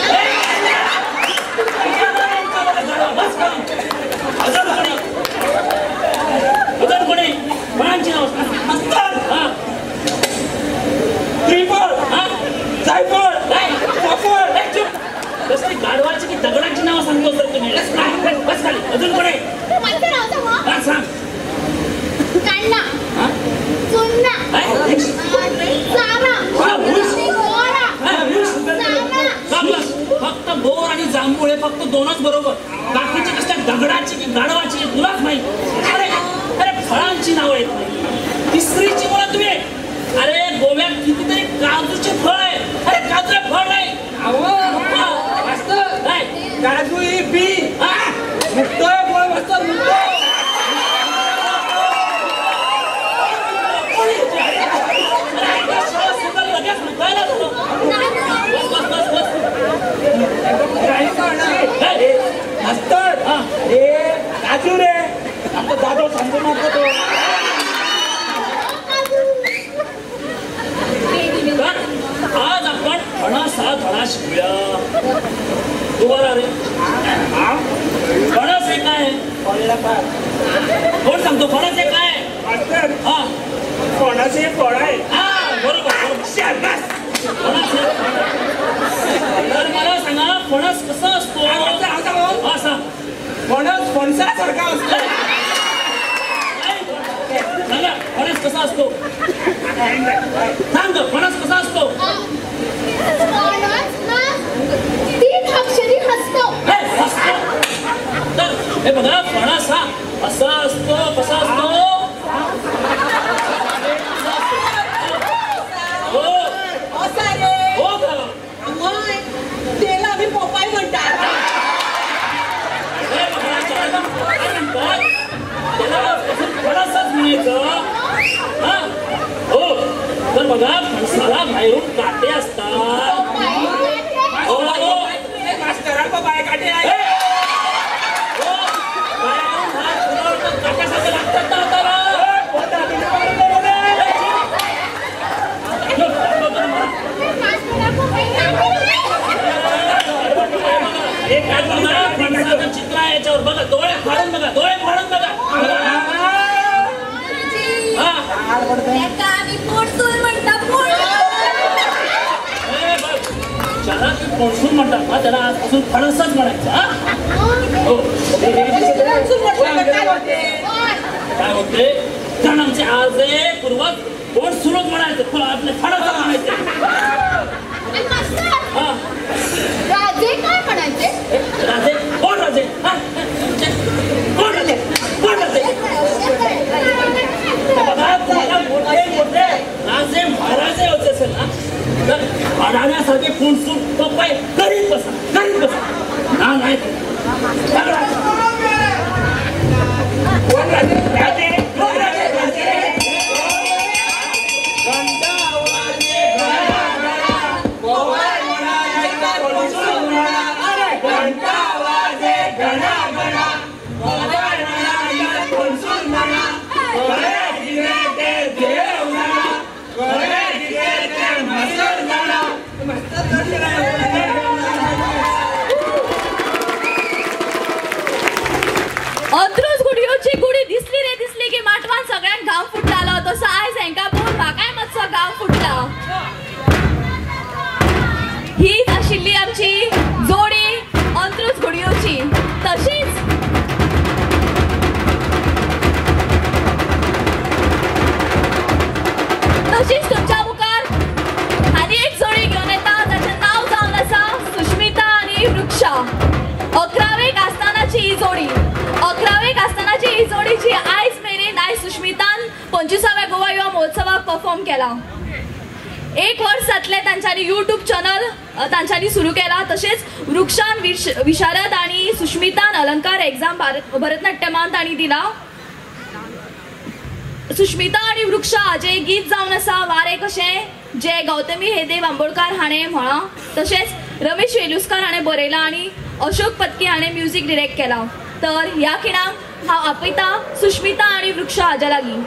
अजून कोणी? अजून कोणी फळांची नाव? मास्तर. हा, त्रिफळ, हा, जायफळ, साफळ. कसली गाढवाची की दगडाची नावं सांगतो सर तुम्ही. बस खाली. अजून कोणी? हा, सांग. कांदा, चुन्ना, चारा, फक्त बोर आणि जांभूळ हे फक्त दोनच बरोबर. बाकीचे कसल्या दगडाची की गाढवाची तुलाच माहित. अरे अरे फळांची नावं येत नाही. तिसरीची बोला तुम्ही. अरे गोव्यात कितीतरी काजूचे फळ आहे. अरे काजू फळ नाही. काजू ही बी मुक्तोय बोल मास्तर, मुक्तोय. लगेच मुकायला झालं. बस बस बस बस. मास्तर, हे काजू रे, आमचा दादो सांगतो मारतो तो. तर आज आपण फणस हा धडा शिकूया. तुम्हाला रे फणस हे काय? कोण सांगतो फणस हे काय? मास्तर, हा, फणस हे फळ आहे. हा, बरोबर बरोबर. फणस हे. तर मला सांगा फणस कसा असतो? हा, सांग. फणस फणसासारखा असतो. सांगा फणस कसा असतो? सांग फणस कसा असतो? तीन अक्षरी हसतो. हसतो. तर हे बघा फणस हा असा असतो. कसा असतो? हो हो का? त्याला आम्ही पोपाय म्हणतात. हे बघा त्याला म्हणतात, त्याला फणसच म्हणायचं. हा, हो. तर बघा फणसाला बाहेरून काटे असतात. हो हो मास्तरांना बाय काटे आहे. हो, बाहेरून हा काट्यासारखे लागतात ना हाताला. फणसाचं चित्र आहे याच्यावर बघा. डोळे फाडून बघा, डोळे फाडून बघा. ज्याला तुम्ही पणसून म्हणतात ना त्याला आजपासून फणसच म्हणायचं. हो, काय होते कारण आमचे आजे पूर्वज पणसूनच म्हणायचे, आपले फणसच म्हणायचे. राजे काय म्हणायचे? राजे कोण? राजे कोण? राजे कोण? राजे बघा तुम्हाला मोठे मोठे राजे महाराजे होते असेल ना, तर अडाण्यासारखे पुणसून पप्पाय करीत बसा, करीत बसा. ना नाही कोण राजे? राजे कोण? राजे राजे अंत्रुज गुडयोची गुडी दिसली रे दिसली की माटवान सगळ्यांक घाम फुटतालो. तसो आयज हेंका पळोवन म्हाकाय मातसो घाम फुटला. हीच आशिल्ली आमची जोडी अंत्रुज गुडयोची. तशीच तशीच तुमच्या मुखार आनी एक जोडी घेवन येता ताचें नांव जावन आसा सुष्मिता आनी वृक्षा. 11वेक आसतानाची ही जोडी, 11वेक आसतानाची ही जोडी जी आयज मेरेन आयज सुष्मितान 25व्या गोवा युवा महोत्सवाक परफॉर्म केला. एक वर्स जातलें तांच्यांनी यूट्यूब चॅनल तांच्यांनी सुरू केला. तशेंच वृक्षान विशारद आनी सुष्मितान अलंकार एग्जाम भरतनाट्यमान तांणी दिला. सुष्मिता आनी वृक्षा हाजें गीत जावन आसा वारें कशें, जे गौतमी हेदेव आंबोडकार हाणें म्हळां, तशेंच रमेश वेलुस्कार हाणें बरयलां आनी अशोक पत्की हाणें म्युजीक डिरेक्ट केलां. तर ह्या खिणाक हांव आपयता सुष्मिता आनी वृक्षा हाज्या लागीं.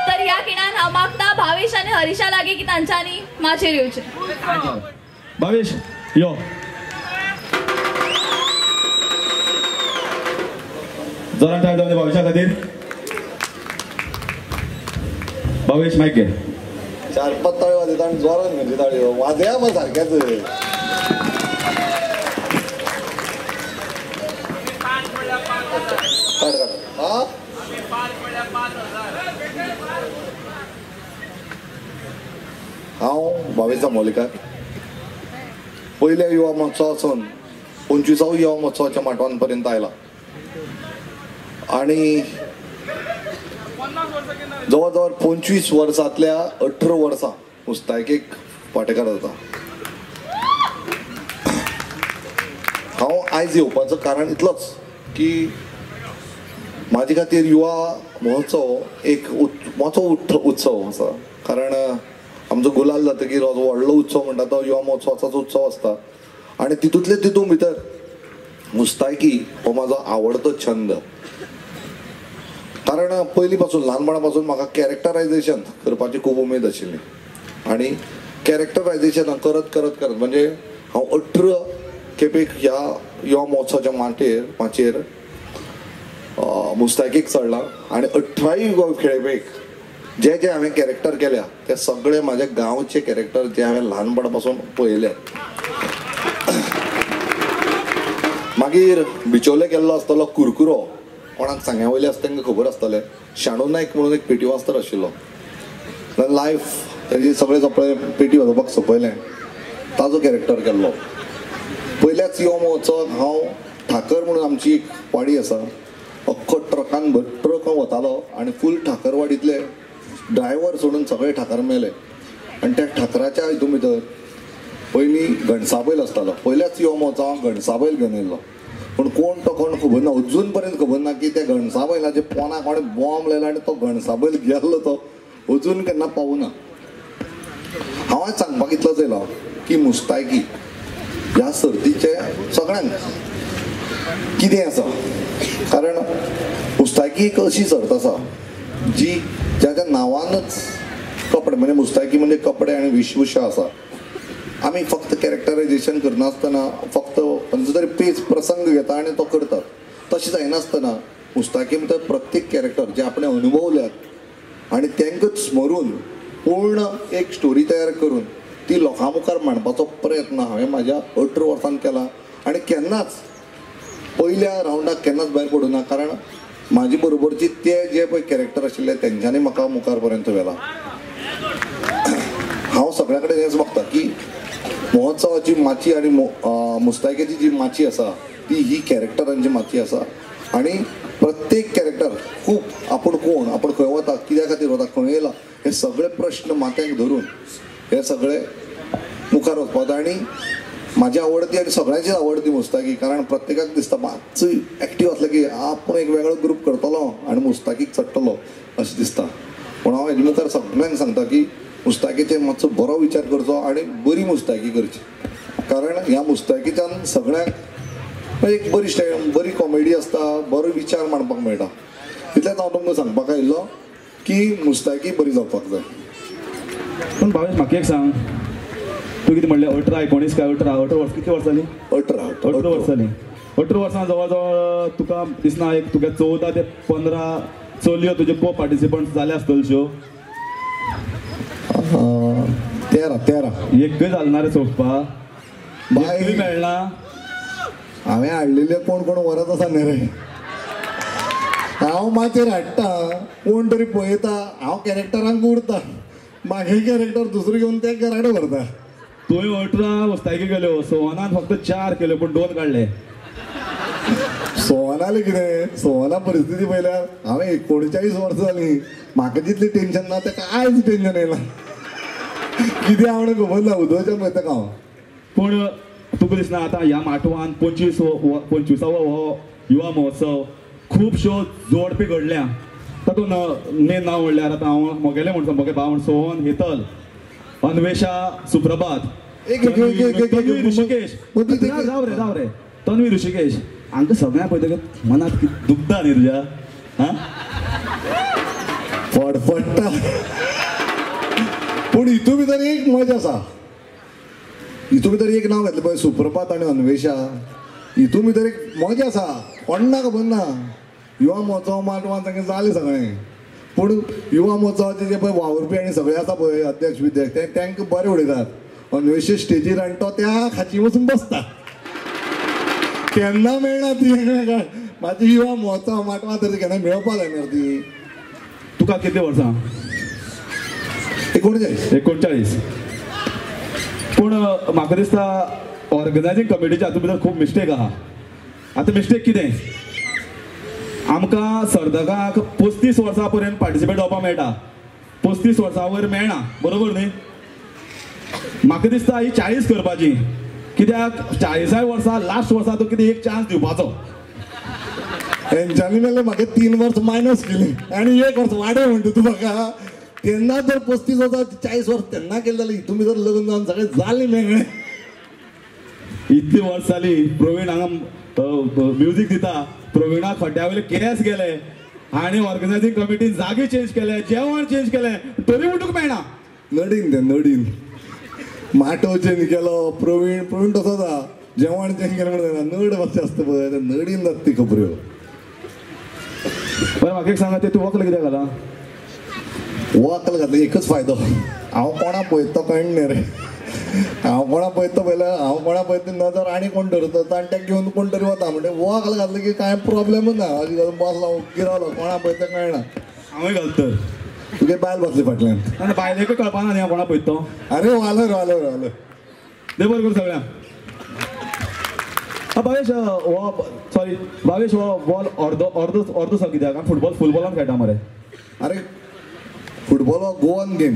तर ह्या खिणान हांव मागता भावेश आनी हरीशा लागीं की तांच्यांनी माचयेर येवचें. भावेश यो. जोरान टाळी जावं भावेशा खातीर. भावेश मायक घे. 4-5 ताळयो वाजयता आनी जोरान खंयच्यो ताळयो वाजया मग सारक्याच. काड काड. हा हांव भावेश जांबावलेकर पयल्या युवा महोत्सवासून 25व्या युवा महोत्सवाच्या माटवांपर्यंत आयला आणि जवळ जवळ 25 वर्सांतल्या 18 वर्सां मुस्तायकेक वांटेकार जाता. हांव आयज येवपाचो कारण इतलोच की म्हाजे खातीर युवा महोत्सव एक मोठो उत्सव आसा. कारण आमचो गुलाल जातकीर हो व्हडलो उत्सव म्हणटा तो युवा महोत्सवाचोच उत्सव आसता आनी तितूंतले तितूंत भितर मुस्तायकी हो म्हाजो आवडतो छंद. कारण पयलीं पासून ल्हानपणा पासून म्हाका कॅरेक्टरायजेशन करपाची खूब उमेद आशिल्ली आनी कॅरेक्टरायजेशन करत करत करत म्हणजे हांव 18 खेपेक ह्या युवा महोत्सवाच्या माचयेर मुस्तायकीक चडला आनी 18 खेपेक जे जे हांवें कॅरेक्टर केल्या ते सगळे म्हाज्या गांवचे कॅरेक्टर जे हांवें ल्हानपणा पासून पळयले. मागीर बिचोले केल्लो आसतलो कुरकुरो, कोणाक सांग्या वयले आसता तांकां खबर आसतलें. शाणू नायक म्हणून एक पेटी मास्तर आशिल्लो, लायफ तेजी सगळें सपळे पेटी वाजोवपाक सोंपयलें, ताजो कॅरेक्टर केल्लो. पयल्याच युवा महोत्सवाक हांव ठाकर म्हणून आमची एक वाडी आसा, अख्खो ट्रकान ट्रक वतालो आनी फूल ठाकरवाडींतले ड्रायव्हर सोडून सगळे ठाकर मेले. आनी त्या ठाकराच्या हितून भितर पयलीं घणसाबैल आसतालो. पयल्याच युवा महोत्सवाक घणसाबैल घेवन येयल्लो, पूण कोण तो कोण खबर ना, अजून पर्यंत खबर ना की त्या घणसाबैलाचे पोना कोणें बॉम्ब लायला आनी तो घणसाबैल गेल्लो तो अजून केन्ना पावना. हांव आयज सांगपाक इतलोच येयलो की मुस्तायकी ह्या सर्तीचे सगळ्यांक कितें आसा, कारण मुस्तायकी एक अशी सर्त आसा जी ज्या त्या नांवानच कपडे म्हणजे मुस्तायकी म्हणजे कपडे आनी वेशभूषा आसा. आमी फक्त कॅरेक्टरायजेशन करनासतना फक्त खंयचो तरी पेज प्रसंग घेता आनी तो करतात, तशें जायनासतना मुस्तायकी भितर प्रत्येक कॅरेक्टर जे आपणें अनुभवल्यात आनी तांकांच स्मरून पूर्ण एक स्टोरी तयार करून ती लोकां मुखार मांडपाचो प्रयत्न हांवें म्हाज्या 18 वर्सान केला आनी केन्नाच पयल्या रावंडाक केन्नाच भायर पडूं ना, कारण म्हाजे बरोबरची ते जे पळय कॅरेक्टर आशिल्ले तेंच्यांनी म्हाका मुखार पर्यंत व्हेला. हांव सगळ्या कडेन हेंच मागता की महोत्सवाची माची आनी मुस्तायकेची जी माची आसा ती ही कॅरेक्टरांची माची आसा आनी प्रत्येक कॅरेक्टर खूब आपूण कोण, आपूण खंय वता, कित्या खातीर वता, खंय येयला, हे सगळे प्रश्न माथ्याक धरून हे सगळे मुखार वचपाक जाय. आनी म्हाजी आवडती आनी सगळ्यांचीच आवडती मुस्तायकी, कारण प्रत्येकाक दिसता मातसो एक्टीव आसलें की आपूण एक वेगळो ग्रूप करतलो आनी मुस्तायकीक चडटलो अशें दिसता. पूण हांव हेजे मुखार सगळ्यांक सांगता की मुस्तायकीचेर मातसो बरो विचार करचो आनी बरी मुस्तायकी करची, कारण ह्या मुस्तायकीच्यान सगळ्यांक एक बरी स्टायल, बरी कॉमेडी आसता, बरो विचार मांडपाक मेळटा. इतलेंच हांव तुमकां सांगपाक आयिल्लो की मुस्तायकी बरी जावपाक जाय. पूण भावेश म्हाका एक सांग, तूं कितें म्हणलें 18 19 काय 18 18 वर्सां, कितली वर्सां जालीं? 18 वर्सां जालीं. 18 वर्सां जवळ जवळ तुका दिसना एक तुका 14 ते 15 चलयो तुजे को पार्टिसिपंट जाले आसतल्यो? 13 एकय जालें ना रे सोंपपा, बाय मेळना. हांवें हाडलेले कोण कोण व्हरत आसा न्ही रे, हांव माचयेर हाडटा, कोण तरी पळयता, हांव कॅरेक्टरांक उरता, मागीर कॅरेक्टर दुसरो घेवन ते घरा कडेन व्हरता. तुवें 18 मुस्तायकी केल्यो, सोहनान फक्त 4 केल्यो पूण 2 काडले. सोहनालें कितें, सोहना परिस्थिती पळयल्यार हांवें 39 वर्सां जालीं, म्हाका जितलें टेंशन ना ताका आयज टेंशन येयलां, कितें आवड खबर ना, उदोवचें पळय ताका हांव. पूण तुका दिसना आतां ह्या माटवान 25वो हो युवा महोत्सव खुबश्यो जोडपी घडल्या, तातूंत मेन नांव म्हणल्यार आतां हांव म्हगेलें म्हण म्हगे भाव म्हण सोहन हेतल, अन्वेषा सुप्रभात, तन्वी ऋषिकेश, राव रे राव रे, तन्वी ऋषिकेश, हांकां सगळ्यांक पळयतकीर मनांत दुखता न्ही तुज्या, आं फडफडटा. पूण हितून भितर एक मजा आसा, हितून भितर एक नांव घेतलें पळय सुप्रभात आनी अन्वेषा, हितून भितर एक मजा आसा, कोणाक खबर ना. युवा महोत्सव माटवान तांकां जालें सगळें, पूण युवा महोत्सवाचे जे पळय वावुरपी आनी सगळे आसा पळय अध्यक्ष विध्यक्ष ते तांकां बरें उडयतात. अन्वेषा स्टेजीर आनी तो त्या खाची वचून बसता, केन्ना मेळना ती म्हाजी युवा महोत्सव माटवान तरी केन्ना मेळपाक जायना ती. तुका कितली वर्सां? 39. 39. पूण म्हाका दिसता ऑर्गनायझींग कमिटीच्या हातूंत भितर खूब मिस्टेक आहा. आतां मिस्टेक कितें, आमकां सर्तकाक 35 वर्सां पर्यंत पार्टिसिपेट जावपाक मेळटा, 35 वर्सां वयर मेळना, बरोबर न्ही? म्हाका दिसता ही 40 करपाची, कित्याक 40 वर्सां लास्ट वर्सा तो कितें एक चान्स दिवपाचो. तेंच्यांनी मेळ्ळें म्हाका 3 वर्स मायनस केली आनी 1 वर्स वाडय म्हणटा तूं म्हाका. तेन्ना जर 35 वर्सां 40 वर्स तेन्ना केलें जाल्यार हितून भितर लग्न जावन सगळें जालें मेळ्ळें. इतली वर्स जाली प्रवीण हांगा म्युजीक दिता, प्रवीणा खड्ड्या वयले केंस गेले आनी ऑर्गनायझींग कमिटीन जागे चेंज केले, जेवण चेंज केलें, तरी उठूंक मेळना. नडीन तें नडीन माटव चेंज केलो प्रवीण, प्रवीण तसोच आहा, जेवण चेंज केलें म्हणून नड मातशें आसता पळय, नडीन जाता ती खबऱ्यो. बरें म्हाका एक सांगा, ते तूं वक्ल कित्याक घाला? वक्ल घातलें एकच फायदो, हांव कोणा पळयता तो कळना न्ही रे. हांव कोणा पळयता पळयल्यार हांव कोणा पळयता नजर आनी कोण धरता आनी तेका घेवन कोण तरी वता, म्हणजे वक्ल घातलें की कांय प्रोब्लेमूच ना. अशें घालून बसलो ओग्गी रावलो, कोणा पळयता कळना. हांवें घालता तर तुगे बायल बसली फाटल्यान. ना बायलेकूय कळपाना न्ही हांव कोणा पळयता तो. अरे वालो वालो वालो देव बरें करूं सगळ्यांक. भावेश हो, सॉरी भावेश, हो बॉल अर्दो अर्दो अर्दो सो कित्याक? आमी फुटबॉल फुटबॉलान खेळटा मरे. अरे फुटबॉल हो गोवन गेम,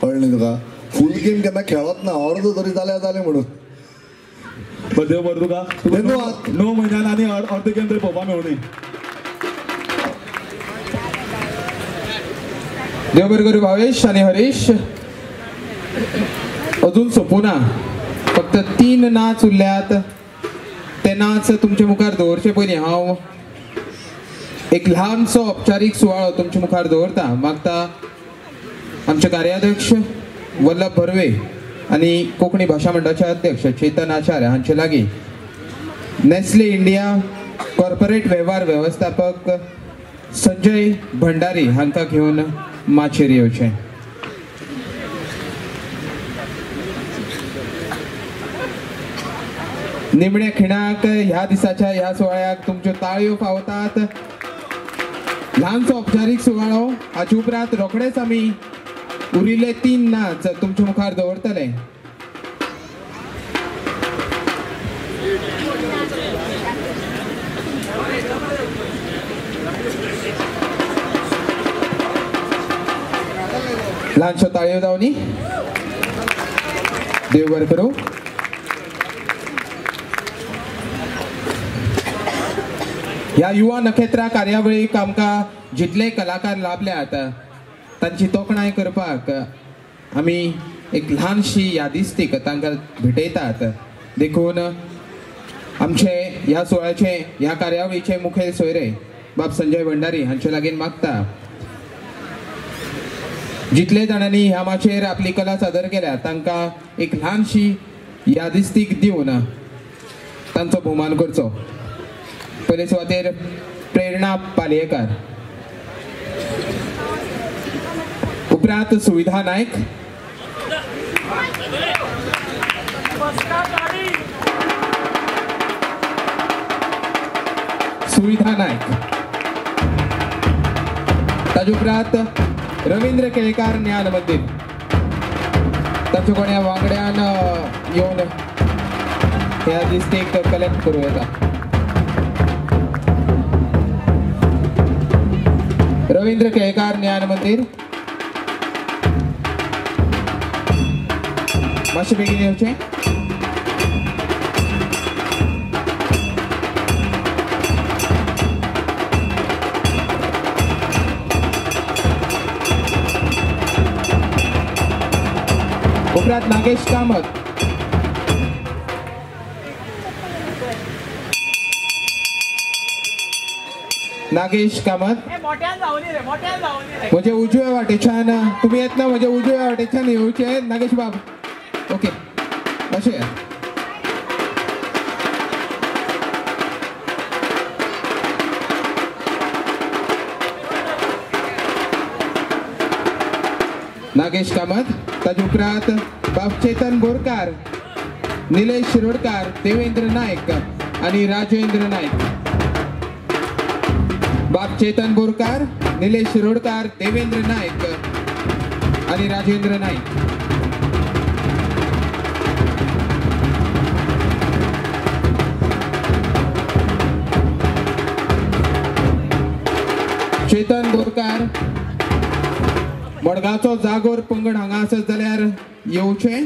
कळ्ळें न्ही तुका? फूल गेम केन्ना खेळत ना, अर्दो तरी जाल्यार जालें म्हणून. बरें देव बरें तुका, 9 म्हयन्यान आनी अर्द गेम तरी पळोवपाक मेळुनी. देव बरें करूं भावेश आनी हरीश. अजून सोंपूना, फक्त 3 नाच उरल्यात. ते नाच तुमचे मुखार दवरचे पयलीं हांव एक ल्हानसो औपचारीक सुवाळो तुमचे मुखार दवरता. मागता आमचे कार्याध्यक्ष वल्लभ बर्वे आनी कोंकणी भाशा मंडळाचे अध्यक्ष चेतन आचार्य हांचे लागीं नेस्ले इंडिया कॉर्पोरेट वेव्हार व्यवस्थापक संजय भंडारी हांकां घेवन माचयेर येवचें. निमण्या खिणाक ह्या दिसाच्या ह्या सुवाळ्याक तुमच्यो ताळयो फावतात. ल्हानसो औपचारीक सुवाळो, हाचे उपरांत रोखडेच आमी उरिल्ले 3 नाच तुमच्या मुखार दवरतले. ल्हानशो ताळयो जावनी. देव बरें करूं. ह्या युवा नखेत्रा कार्यावळीक आमकां जितले कलाकार लाभल्यात तांची तोखणाय करपाक आमी एक ल्हानशी यादिस्तीक तांकां भेटयतात. देखून आमचे ह्या सुवाळ्याचे ह्या कार्यावळीचे मुखेल सोयरे बाब संजय भंडारी हांचे लागीं मागता, जितले जाणांनी ह्या माचयेर आपली कला सादर केल्या तांकां एक ल्हानशी यादिस्तीक दिवन तांचो भोवमान करचो. पयले सुवातेर प्रेरणा पालयेकार, उपरांत सुविधा नायक, सुविधा नायक, ताजे उपरांत रवींद्र केळेकार ज्ञान मंदिर, ताच्या कोण्या वांगड्यान येवन ह्या दिस्तीक कलेक्ट करूं येता. रवींद्र केळेकार ज्ञान मंदिर, मातशें बेगीन येवचें. उपरांत नागेश कामत, नागेश कामत म्हजे उजव्या वाटेच्यान तुमी येतना म्हजे उजव्या वाटेच्यान येवचे नागेश बाब. ओके, अशें नागेश कामत. ताजे उपरांत बाब चेतन बोरकार, निलेश शिरोडकार, देवेंद्र नायक आनी राजेंद्र नायक. बाब चेतन बोरकार, निलेश शिरोडकार, देवेंद्र नायक आनी राजेंद्र नायक. चेतन बोरकार, मडगांवचो जागोर पंगड हांगा आसत जाल्यार येवचें.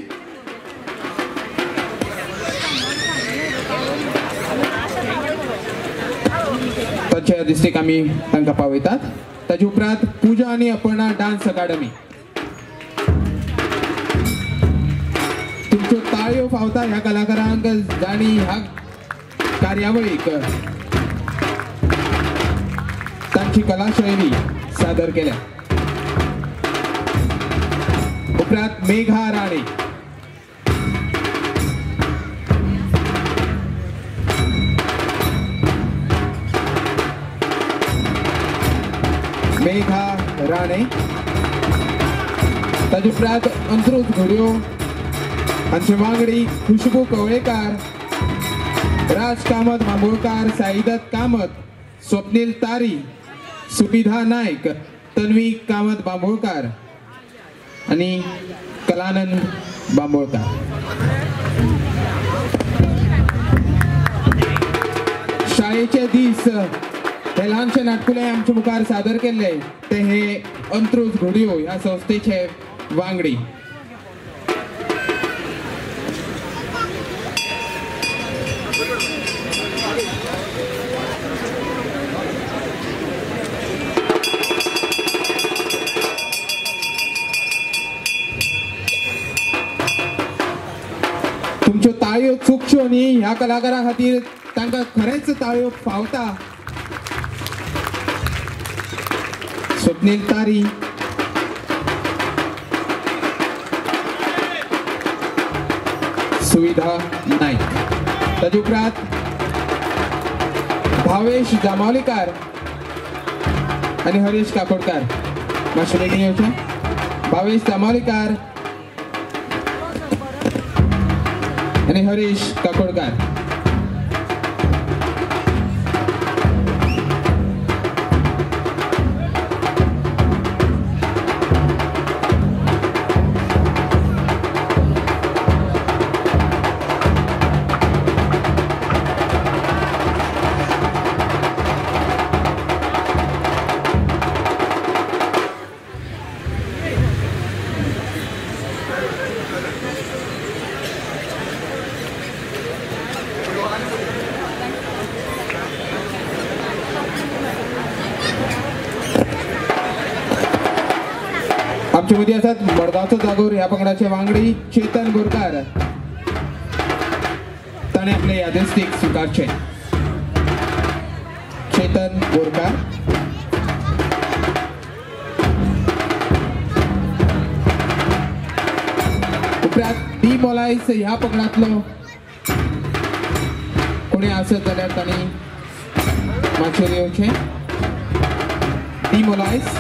तांच्या दिस्टीक आमी तांकां पावयतात. ताजे उपरांत पूजा आनी अपर्णा डान्स अकादमी. तुमच्यो ताळयो फावता ह्या कलाकारांक जांणी ह्या कार्यावळीक तांची कलाशैली सादर केल्या. उपरांत मेघा राणे, मेघा राणे. ताजे उपरांत अंत्रुज घोड्यो हांचे वांगडी खुशबू कवळेकार, राज कामत मांबोळकार, साईदत्त कामत, स्वप्नील तारी, सुविधा नायक, तन्वी कामत बांबोळकार आनी कलानंद बांबोळकार. शाळेचे दीस हे ल्हानशे नाटकुले आमच्या मुखार सादर केल्ले ते हे अंत्रुज घोडयो ह्या संस्थेचे वांगडी. तुमच्यो ताळयो चुकच्यो न्ही ह्या कलाकारां खातीर तांकां खरेंच ताळयो फावता. स्वप्नील तारी, सुविधा नायक. ताजे उपरांत भावेश जामावलीकार आनी हरीश काकोडकार. मातशें बेगीन येवचें. भावेश जामावलीकार आनी हरीश काकोडकार. आमचे मदीं आसात मडगांवचो जागोर ह्या पंगडाचे वांगडी चेतन बोरकार. ताणें आपले यादस्तीक स्विकारचें. चेतन बोरकार. उपरांत डी मोलायस ह्या पंगडांतलो कोणी आसत जाल्यार तांणी माचयेर येवचें. डी मोलायस.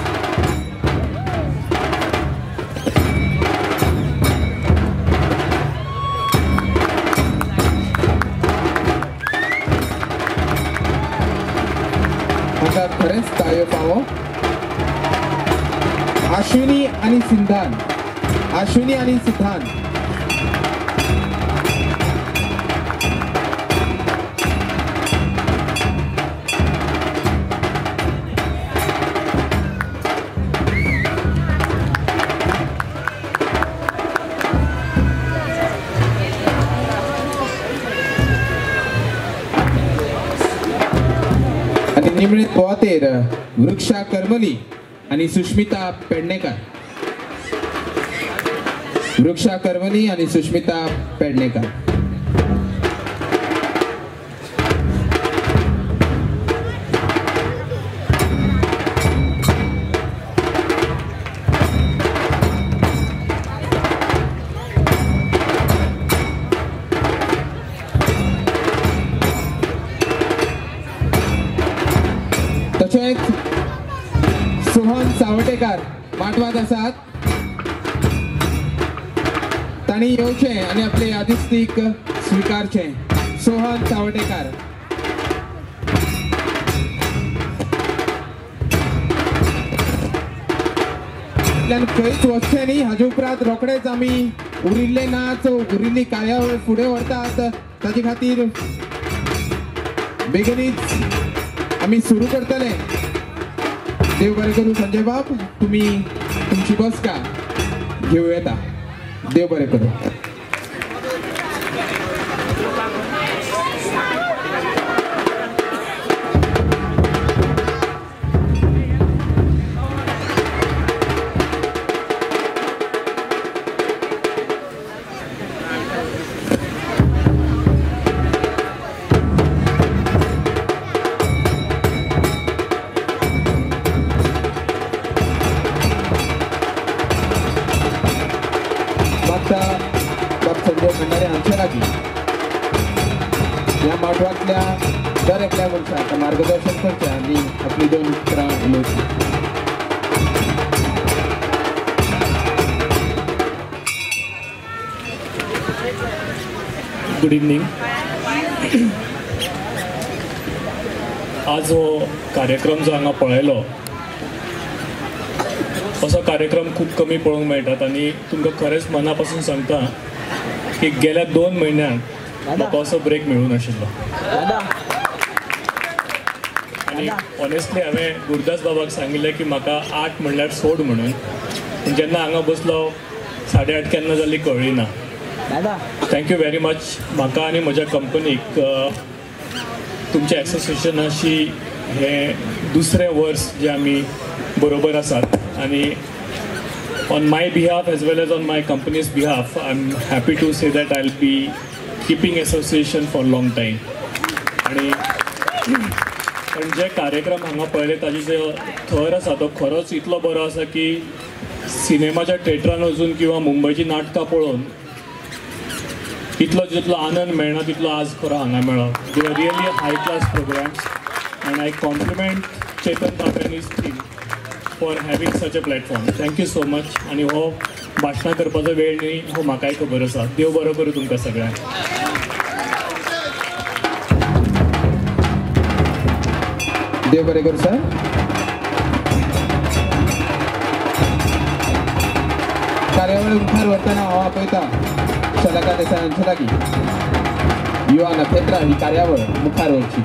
खरेंच ताळयो फावो. अश्विनी आनी सिद्धांत, अश्विनी आनी सिद्धांत. निमणे पोवातेर वृक्षा करमली आनी सुष्मिता पेडणेकर. वृक्षा करमली आनी सुष्मिता पेडणेकर. तशेंच सोहन सावटेकार माटवात आसात, तांणी येवचें आनी आपले यादस्तीक स्विकारचें. सोहन सावटेकार. खंयच वचचें न्ही हाजे उपरांत रोखडेच आमी उरिल्ले नाच, उरिल्ली कार्यावळ फुडें व्हरतात. ताजे खातीर बेगीनच आमी सुरू करतले. देव बरें करूं संजय बाब, तुमी तुमची बसका घेवं येता. देव बरें करूं. ह्या माटवांतल्या दर एकल्या मनशाक मार्गदर्शन करचें आनी आपली दोन उतरां उलोवचीं. Good evening. आज हो कार्यक्रम जो हांगा पळयलो असो कार्यक्रम खूब कमी पळोवंक मेळटात आनी तुमकां खरेंच मना पासून सांगता की गेल्या 2 म्हयन्यांत म्हाका असो ब्रेक मेळूं नाशिल्लो. आनी ऑनेस्टली हांवें गुरुदास बाबाक सांगिल्लें की म्हाका 8 म्हणल्यार सोड म्हणून, जेन्ना हांगा बसलो 8:30 केन्ना जाली कळ्ळी ना. Thank you very much. म्हाका आनी म्हज्या कंपनीक तुमच्या एसोसिएशनाशी हें दुसरें वर्स जें आमी बरोबर आसात आनी on my behalf as well as on my company's behalf, I am happy to say that I will be keeping association for long time. आनी पण जे कार्यक्रम हांगा पळयले ताजे जे थर आसा तो खरोच इतलो बरो आसा की सिनेमाच्या थेटरान वचून किंवा मुंबयची नाटकां पळोवन इतलो जितलो आनंद मेळना तितलो आज खरो हांगा मेळ्ळो. They are really high class programs and I compliment Chetan Bab and his team for having such a platform. Thank you so much. आनी हो भाशणां करपाचो वेळ न्ही हो म्हाकाय खबर आसा. देव बरो करूं तुमकां सगळ्यांक. देव बरें करूं सर. कार्यावळ मुखार व्हरतना हांव आपयता शलाका देसाय हांचे लागीं युवा नखेत्रां ही कार्यावळ मुखार व्हरची.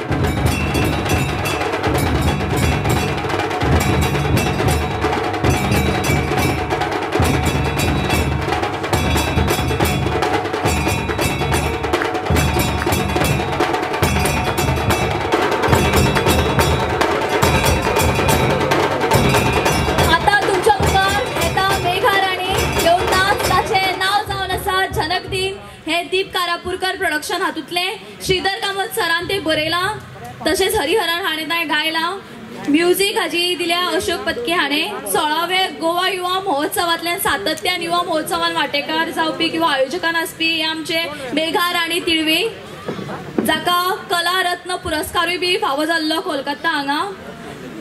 प्रोडक्शन हातूंतलें श्रीधर कामत सरान ते बरयलां, तशेंच हरिहरन हाणें ताणें गायलां. म्युजीक हाजी दिल्या अशोक पत्के हाणें. 16व्या गोवा युवा महोत्सवांतल्यान सातत्यान युवा महोत्सवान वांटेकार जावपी किंवा आयोजकान आसपी हे आमचे मेघा राणी तिळवे, जाका कला रत्न पुरस्कारूय बी फावो जाल्लो कोलकाता हांगा.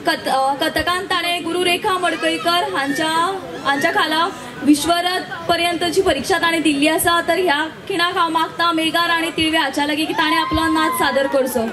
कथकान ताणें गुरुरेखा मडकयकर हांच्या खाला विश्वरथ पर्यंतची परीक्षा ताणें दिल्ली आसा. तर ह्या खिणाक हांव मागता मेघा राणी तिळवे हाच्या लागीं की ताणें आपलो नाच सादर करचो.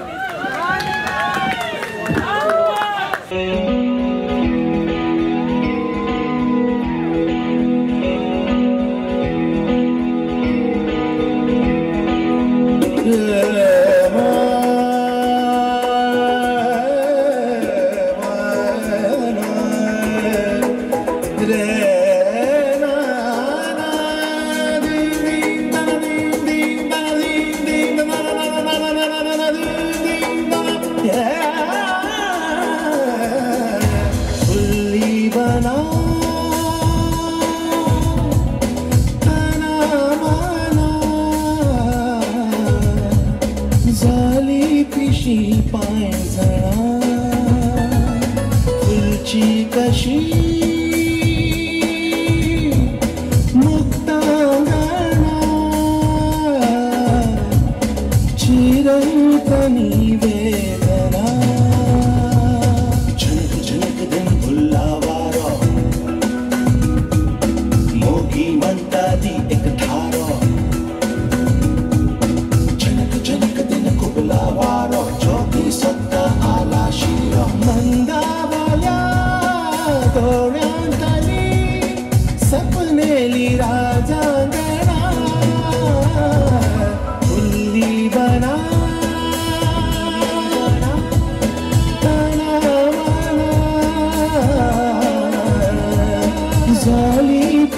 बना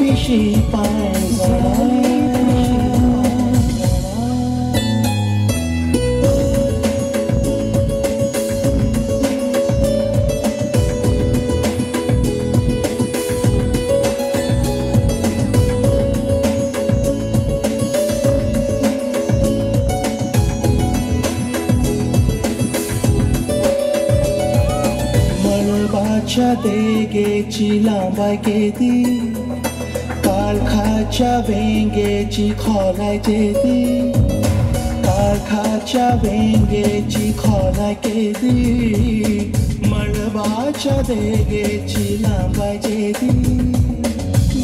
पिशी पांयजणां. मळबाच्या देगेची लांबाय केदी, काळखाच्या वेंगेची खोलाय जेदी, काळखाच्या वेंगेची खोलाय केदी, मळबाच्या देगेची लांबाय जेदी.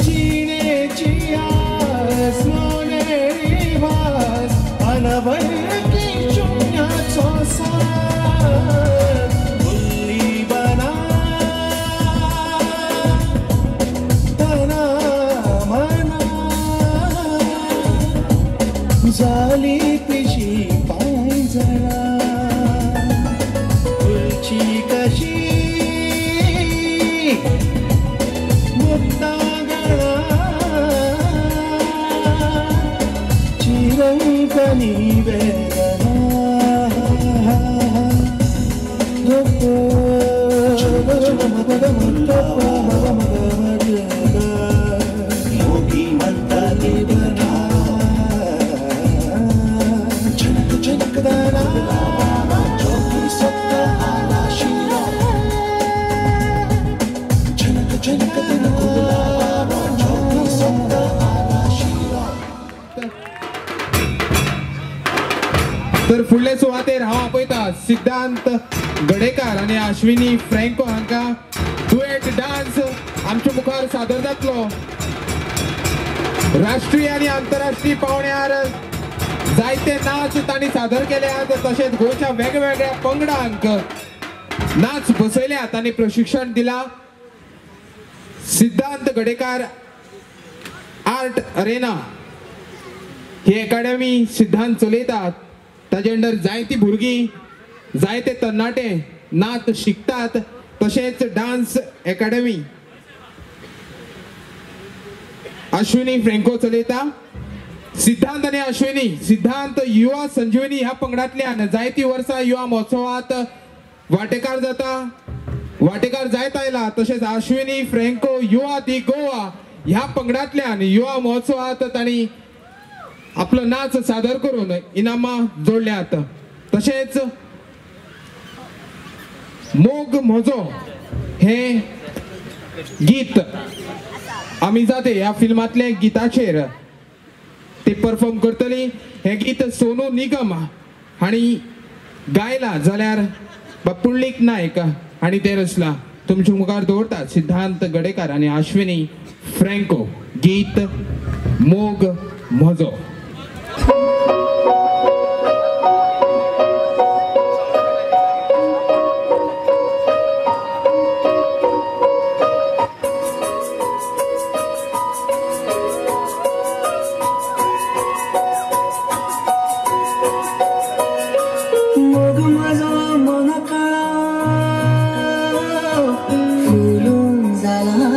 जिणेची आस मोनेरी भास अनवळखी शुन्याचो साज, फुल्ली बना तना मना, जाली पिशी पांयजणां, फुलची कशी मुक्तांगणा, चिरंतनी वेदना. मोगी म्हणताली बना, झनक झनक दना, जोगी सत्ता आला शिरा, झनक झनक दना जोगी सत्ता आला शिरा. तर फुडले सुवातेर हांव आपयता सिद्धांत गडेकार आनी अश्विनी फ्रँको हांकां डुएट डान्स आमच्या मुखार सादर जातलो. राष्ट्रीय आनी आंतरराष्ट्रीय पावंड्यार जायते नाच तांणी सादर केल्यात, तशेंच गोंयच्या वेगवेगळ्या पंगडांक नाच बसयल्यात आनी प्रशिक्षण दिला. सिद्धांत गडेकार आर्ट अरेना ही अकॅडमी सिद्धांत चलयतात. ताजे अंडर जायती भुरगीं, जायते तरणाटे नाच शिकतात. तशेंच डान्स अकॅडमी अश्विनी फ्रँको चलयता. सिद्धांत आनी अश्विनी, सिद्धांत युवा संजीवनी ह्या पंगडांतल्यान जायती वर्सां युवा महोत्सवात वांटेकार जाता, वांटेकार जायत आयला. तशेंच अश्विनी फ्रँको युवा दी गोवा ह्या पंगडांतल्यान युवा महोत्सवात तांणी आपलो नाच सादर करून इनामां जोडल्यात. तशेंच मोग म्हजो हे गीत आमी जाते ह्या फिल्मांतले गिताचेर ते परफॉर्म करतली. हे गीत सोनू निगम हांणी गायला जाल्यार पुंडलीक नायक हांणी ते रचला. तुमच्या मुखार दवरतात सिद्धांत गडेकार आनी अश्विनी फ्रँको, गीत मोग म्हजो. मोग म्हजो मनाकाळा फुलून जाला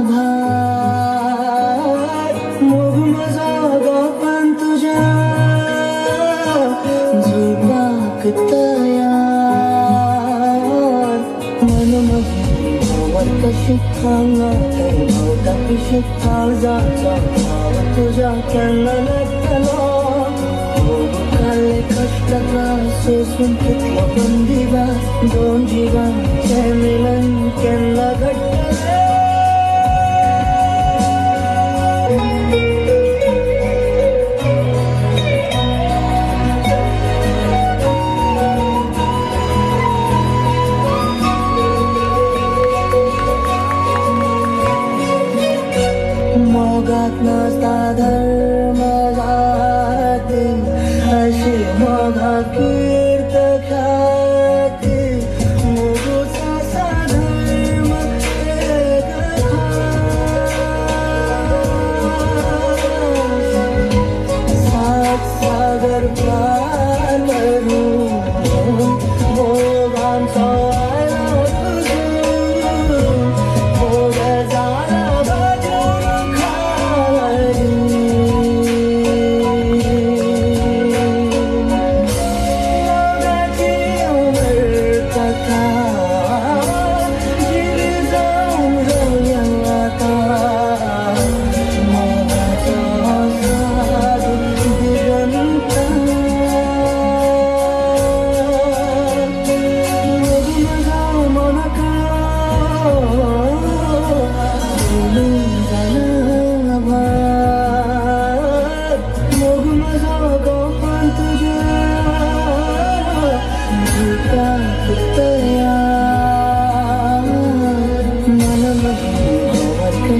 भार, मोग म्हजो गोपान तुज्या झुपाक तयार, मन म्हजें भोंवर कशी हांगा तर भोंवता पिशी काळजाचो भाव तुज्या केन्ना लागतलो. कष्ट त्रास सोसून कितलो बंदिवास, दोन जिवांचें मिलन केन्ना घडटलें. मोगात नासता धर्म जाती, अशी मोगा कीर्त ख्याती, मोगूचा साधर्म एक खास, सात सागर पार करून मोगांचो आयला तुजून, मोग जाला भरून.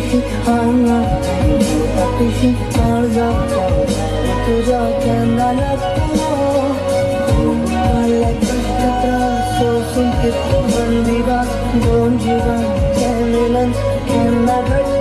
पिशी आंगाक भोंवता पिशी काळजाक तुज्या केन्ना लागतलो खूब कश्ट त्रास सोसून कितलो बंदिवास दोन जिवांचें मिलन केन्ना घडटलें.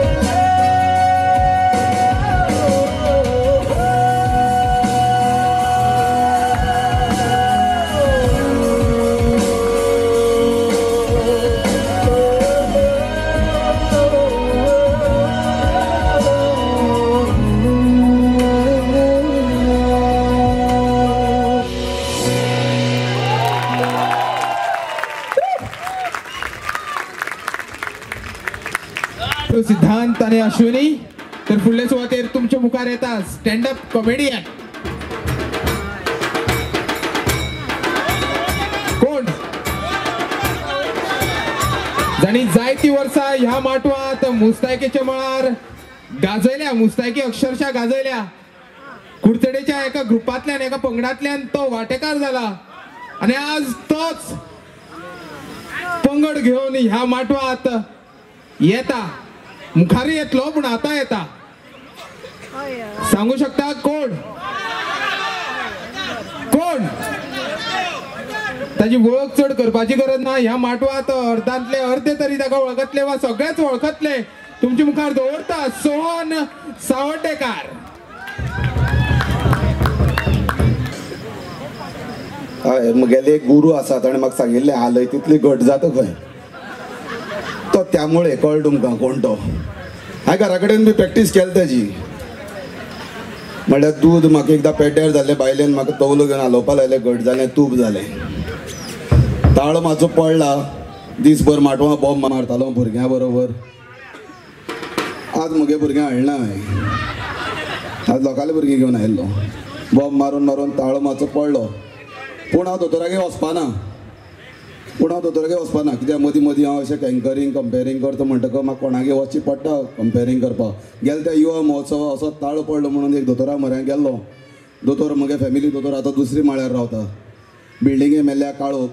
सिद्धांत आणि अश्विनी तर फुडले सुवातेर तुमच्या मुखार येता स्टँड अप कॉमेडियन कोण जाणी जायती वर्सां ह्या माटवांत मुस्तायकेच्या मळार गाजयल्या, मुस्तायकी अक्षरशः गाजयल्या. कुडचडेच्या एका ग्रुपांतल्यान एका पंगडांतल्यान तो वांटेकार जाला आनी आज तोच पंगड घेवन ह्या माटवांत येता. मुखार येतलो पूण आता येता. सांगू शकता कोण कोण ताजी वळख चड करपाची गरज ना. ह्या माटवांत अर्धांतले अर्धे तरी ताका वळखतले वा सगळेच वळखतले. तुमचे मुखार दवरता सोहन सावड्डेकार. हय, म्हगेले एक गुरू आसा, ताणें म्हाका सांगिल्लें हालय तितली घट जाता खंय तो, त्यामुळे कळ्ळें तुमकां कोण तो. हांवें घरा कडेन बी प्रॅक्टीस केली ताजी. म्हणल्यार दूद म्हाका एकदां पेड्ड्यार जाल्लें, बायलेन म्हाका तवलो घेवन हालोवपा लायलें, घट जालें, तूप जालें. ताळो म्हाजो पडला, दीसभर माटवां बॉम्ब मारतालो भुरग्यां बरोबर. आज म्हगे भुरग्यां हाडना हांवें, आज लोकांले भुरगीं घेवन आयिल्लो. बॉम्ब मारून मारून ताळो मातसो पडलो. पूण हांव दोतोरागेर वचपाना, पूण हांव दोतोरागेर वचपाना कित्याक मदीं मदीं हांव अशें एंकरींग कंपेरींग करता म्हणटकच म्हाका कोणागेर वचचें पडटा कंपेरींग करपाक. गेले त्या युवा महोत्सवा असो ताळो पडलो म्हणून एक दोतोरा म्हऱ्यान गेल्लो. दोतोर म्हगे फॅमिली दोतोर आतां दुसरी माळ्यार रावता. बिल्डिंगे मेल्ल्या काळोख,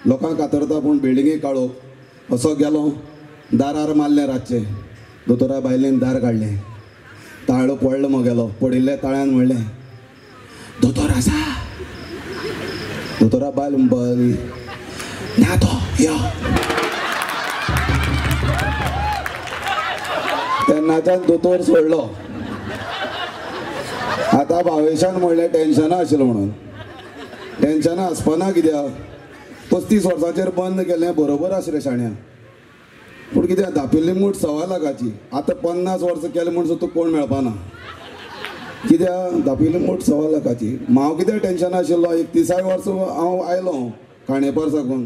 लोकांक कातरता पूण बिल्डिंगे काळोख. असो गेलो, दारार मारलें रातचें, दोतोरा बायलेन दार काडलें. ताळो पडलो म्हगेलो, पडिल्ल्या ताळ्यान म्हणलें दोतोर आसा. दोतोरा बायल म्हणपाक ना तो यो. तेन्नाच्यान दोतोर सोडलो. आतां भावेशान म्हणलें टेन्शनां आशिल्लें म्हणून. टेन्शनां आसपाना कित्याक 35 वर्सांचेर बंद केलें बरोबर आशिल्लें शाण्या. पूण कित्याक धापिल्ली मूठ 1.25 लाखाची, आतां 50 वर्सां केलें म्हूण सुद्दां कोण मेळपाना. कित्याक धापिल्ली मूठ 1.25 लाखाची. हांव कित्याक टेन्शन आशिल्लो, 31 वर्सां हांव आयलो खांडेपार साकून,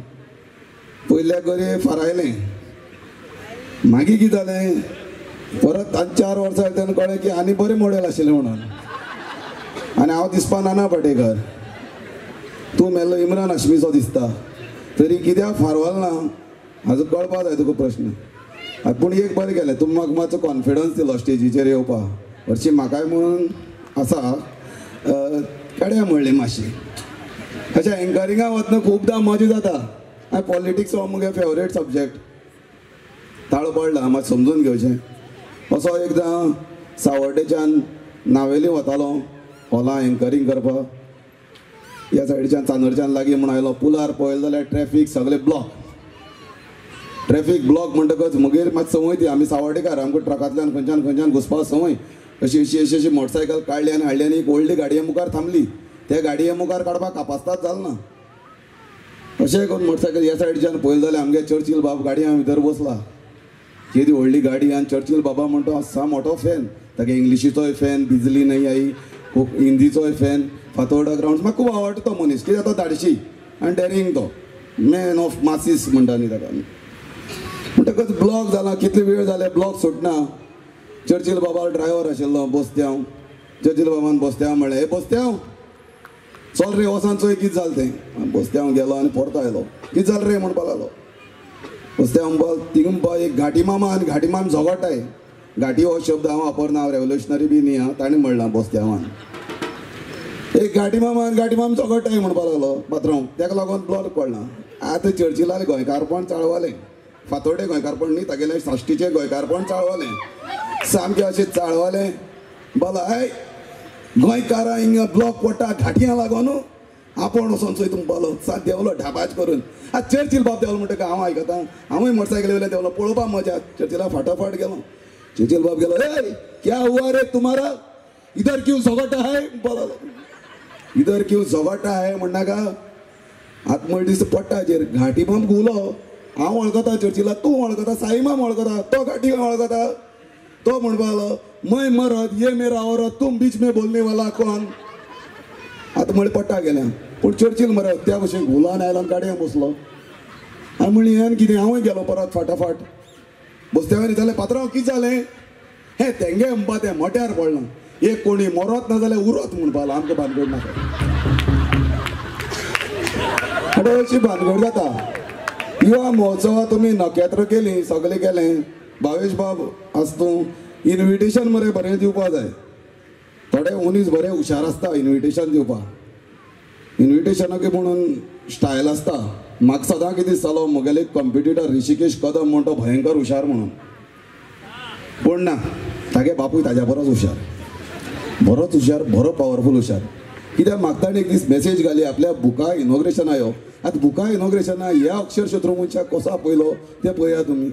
पयल्या गरी फारायलें. मागीर कितें जालें, परत आनी 4 वर्सां आयलें तेन्ना कळ्ळें की आनी बरें मॉडेल आशिल्लें म्हणून. आनी हांव दिसपा नाना पाटेकर, तूं मेल्लो इमरान हाशमीचो दिसता, तरी कित्याक फारवल ना हाजो कळपा जाय तुका प्रश्न. पूण एक बरें केलें, तुमी म्हाका मातसो कॉन्फिडन्स दिलो स्टेजीचेर येवपाक. हरशीं म्हाकाय म्हणून आसा काडया म्हणलें मातशी. अशें एंकरिंगा वतना खुबदां मजा जाता. आनी पॉलिटिक्स हो म्हगे फेवरेट सब्जेक्ट. ताळो पडला मातशें समजून घेवचें. असो एकदां सावर्डेच्यान नावेली वतालो हॉला एंकरींग करपाक. ह्या सायडीच्यान चांदोरच्यान लागीं म्हूण आयलो, पुलार पळयलें जाल्यार ट्रॅफीक सगळें ब्लॉक. ट्रॅफीक ब्लॉक म्हणटकच मगेर मातशी संवय ती, आमी सावर्डेकार, आमकां ट्रकांतल्यान खंयच्यान खंयच्यान घुसपाक संवय. अशी अशी अशी अशी मोटरसायकल काडली आनी हाडली आनी एक व्हडली गाडये मुखार थांबली. त्या गाडये मुखार काडपाक कापास्ताद जालें ना. अशें करून मोटरसायकल ह्या सायडीच्यान पळयलें जाल्यार आमगे चर्चील बाब गाडये भितर बसला. केदी व्हडली गाडी आनी चर्चील बाबा म्हणटा हांव सा मोठो फॅन. ताका इंग्लिशीचोय फॅन, बिजली नहीं आई हिंदीचोय फॅन, फातोर्डा ग्रावंड म्हाका खूब आवडटा तो मनीस. कित्याक तो धाडशी आनी डॅरींग, तो मॅन ऑफ मासीस म्हणटा न्ही ताका. म्हणटकच ब्लॉक जाला, कितले वेळ जाले ब्लॉक सुटना. चर्चील बाबा ड्रायव्हर आशिल्लो बोस्त्यांव. चर्चील बाबान बोस्त्यांव म्हणलें, हे बोस्त्यांव चल रे वचोन चोय कितें जालें तें. बोस्त्यांव गेलो आनी परतो आयलो, कितें जालें रे म्हणपाक लागलो. बोस्त्यांव म्हणपाक थिंगा म्हणपाक एक घाटी मामा आनी घाटी माम झगडटाय. घाटी हो शब्द हांव वापरना, हांव रेवोल्युशनरी बी न्ही. हांव ताणें म्हणलां बोस्त्यांवान एक घाटी मामा आनी घाटी माम झगडटाय म्हणपाक लागलो पात्रांव. ताका लागून ब्लॉक पडला. आतां चर्चिलालें गोंयकारपण चाळवलें. फातोर्डे गोंयकारपण न्ही, तागेलें साश्टीचें गोंयकारपण चाळवलें, सामकें अशें चाळवलें. बोला गोंयकारां हिंगा ब्लॉक पडटा घाटयां लागून न्हू, आपोवन वचोन चोय तुमपालो सात देंवलो ढाबाज करून. आतां चर्चील बाब देंवलो म्हणटकच हांव आयकता, हांवूय मोटरसायकली वयल्यान देंवलो, पळोवपा मजा. चर्चिला फाटोफाट गेलो, चर्चिल बाब गेलो, ए क्या हुआ रे तुम्हारा, इधर क्यों झगडा है. बोला इधर क्यों झगडा है म्हणनाका. आतां म्हळ्यार दिसता पडटा हाजेर घाटी माम घुंवलो. हांव वळखता चर्चिला, तूं वळखता, साईमाम वळखता, तो घाटी वळखता. तो म्हणपा लागलो मैं मरद ये मेरा औरत, तुम बीच में बोलने वाला कोण. आतां म्हळें पडटा गेल्या. पूण चर्चील मरे त्या भशेन घुलान आयलो आनी गाडयेन बसलो. आनी म्हणलें हें कितें, हांवूय गेलो परत फाटाफाट. बसत्यावें विचारलें पात्रांव कितें जालें, हें तेंगे म्हणपा तें मोट्यार पडलां, एक कोणी मरत ना जाल्यार उरत म्हणपा लागलो, आमकां भानगड नाका. म्हणटा अशी भानगड जाता. युवा महोत्सवा तुमी नखेत्र केली, सगळें केलें. भावेश बाब आसतूं, इनविटेशन मरे बरें दिवपा जाय. थोडे मनीस बरे हुशार आसता इनविटेशन दिवपाक. इनविटेशनाक म्हणून स्टायल आसता. म्हाका सदां कितें दिसतालो म्हगेले एक कॉम्पिटिटर ऋषिकेश कदम म्हण, तो भयंकर हुशार म्हणून. पूण ना, तागे बापूय ताज्या बरोच हुशार, बरोच हुशार, बरो पावरफूल हुशार. कित्याक म्हाका ताणें एक दीस मॅसेज घाली आपल्या बुका इनॉग्रेशना यो. आतां बुका इनॉग्रेशना ह्या अक्षर शत्रू मनशाक कसो आपयलो तें पळया तुमी.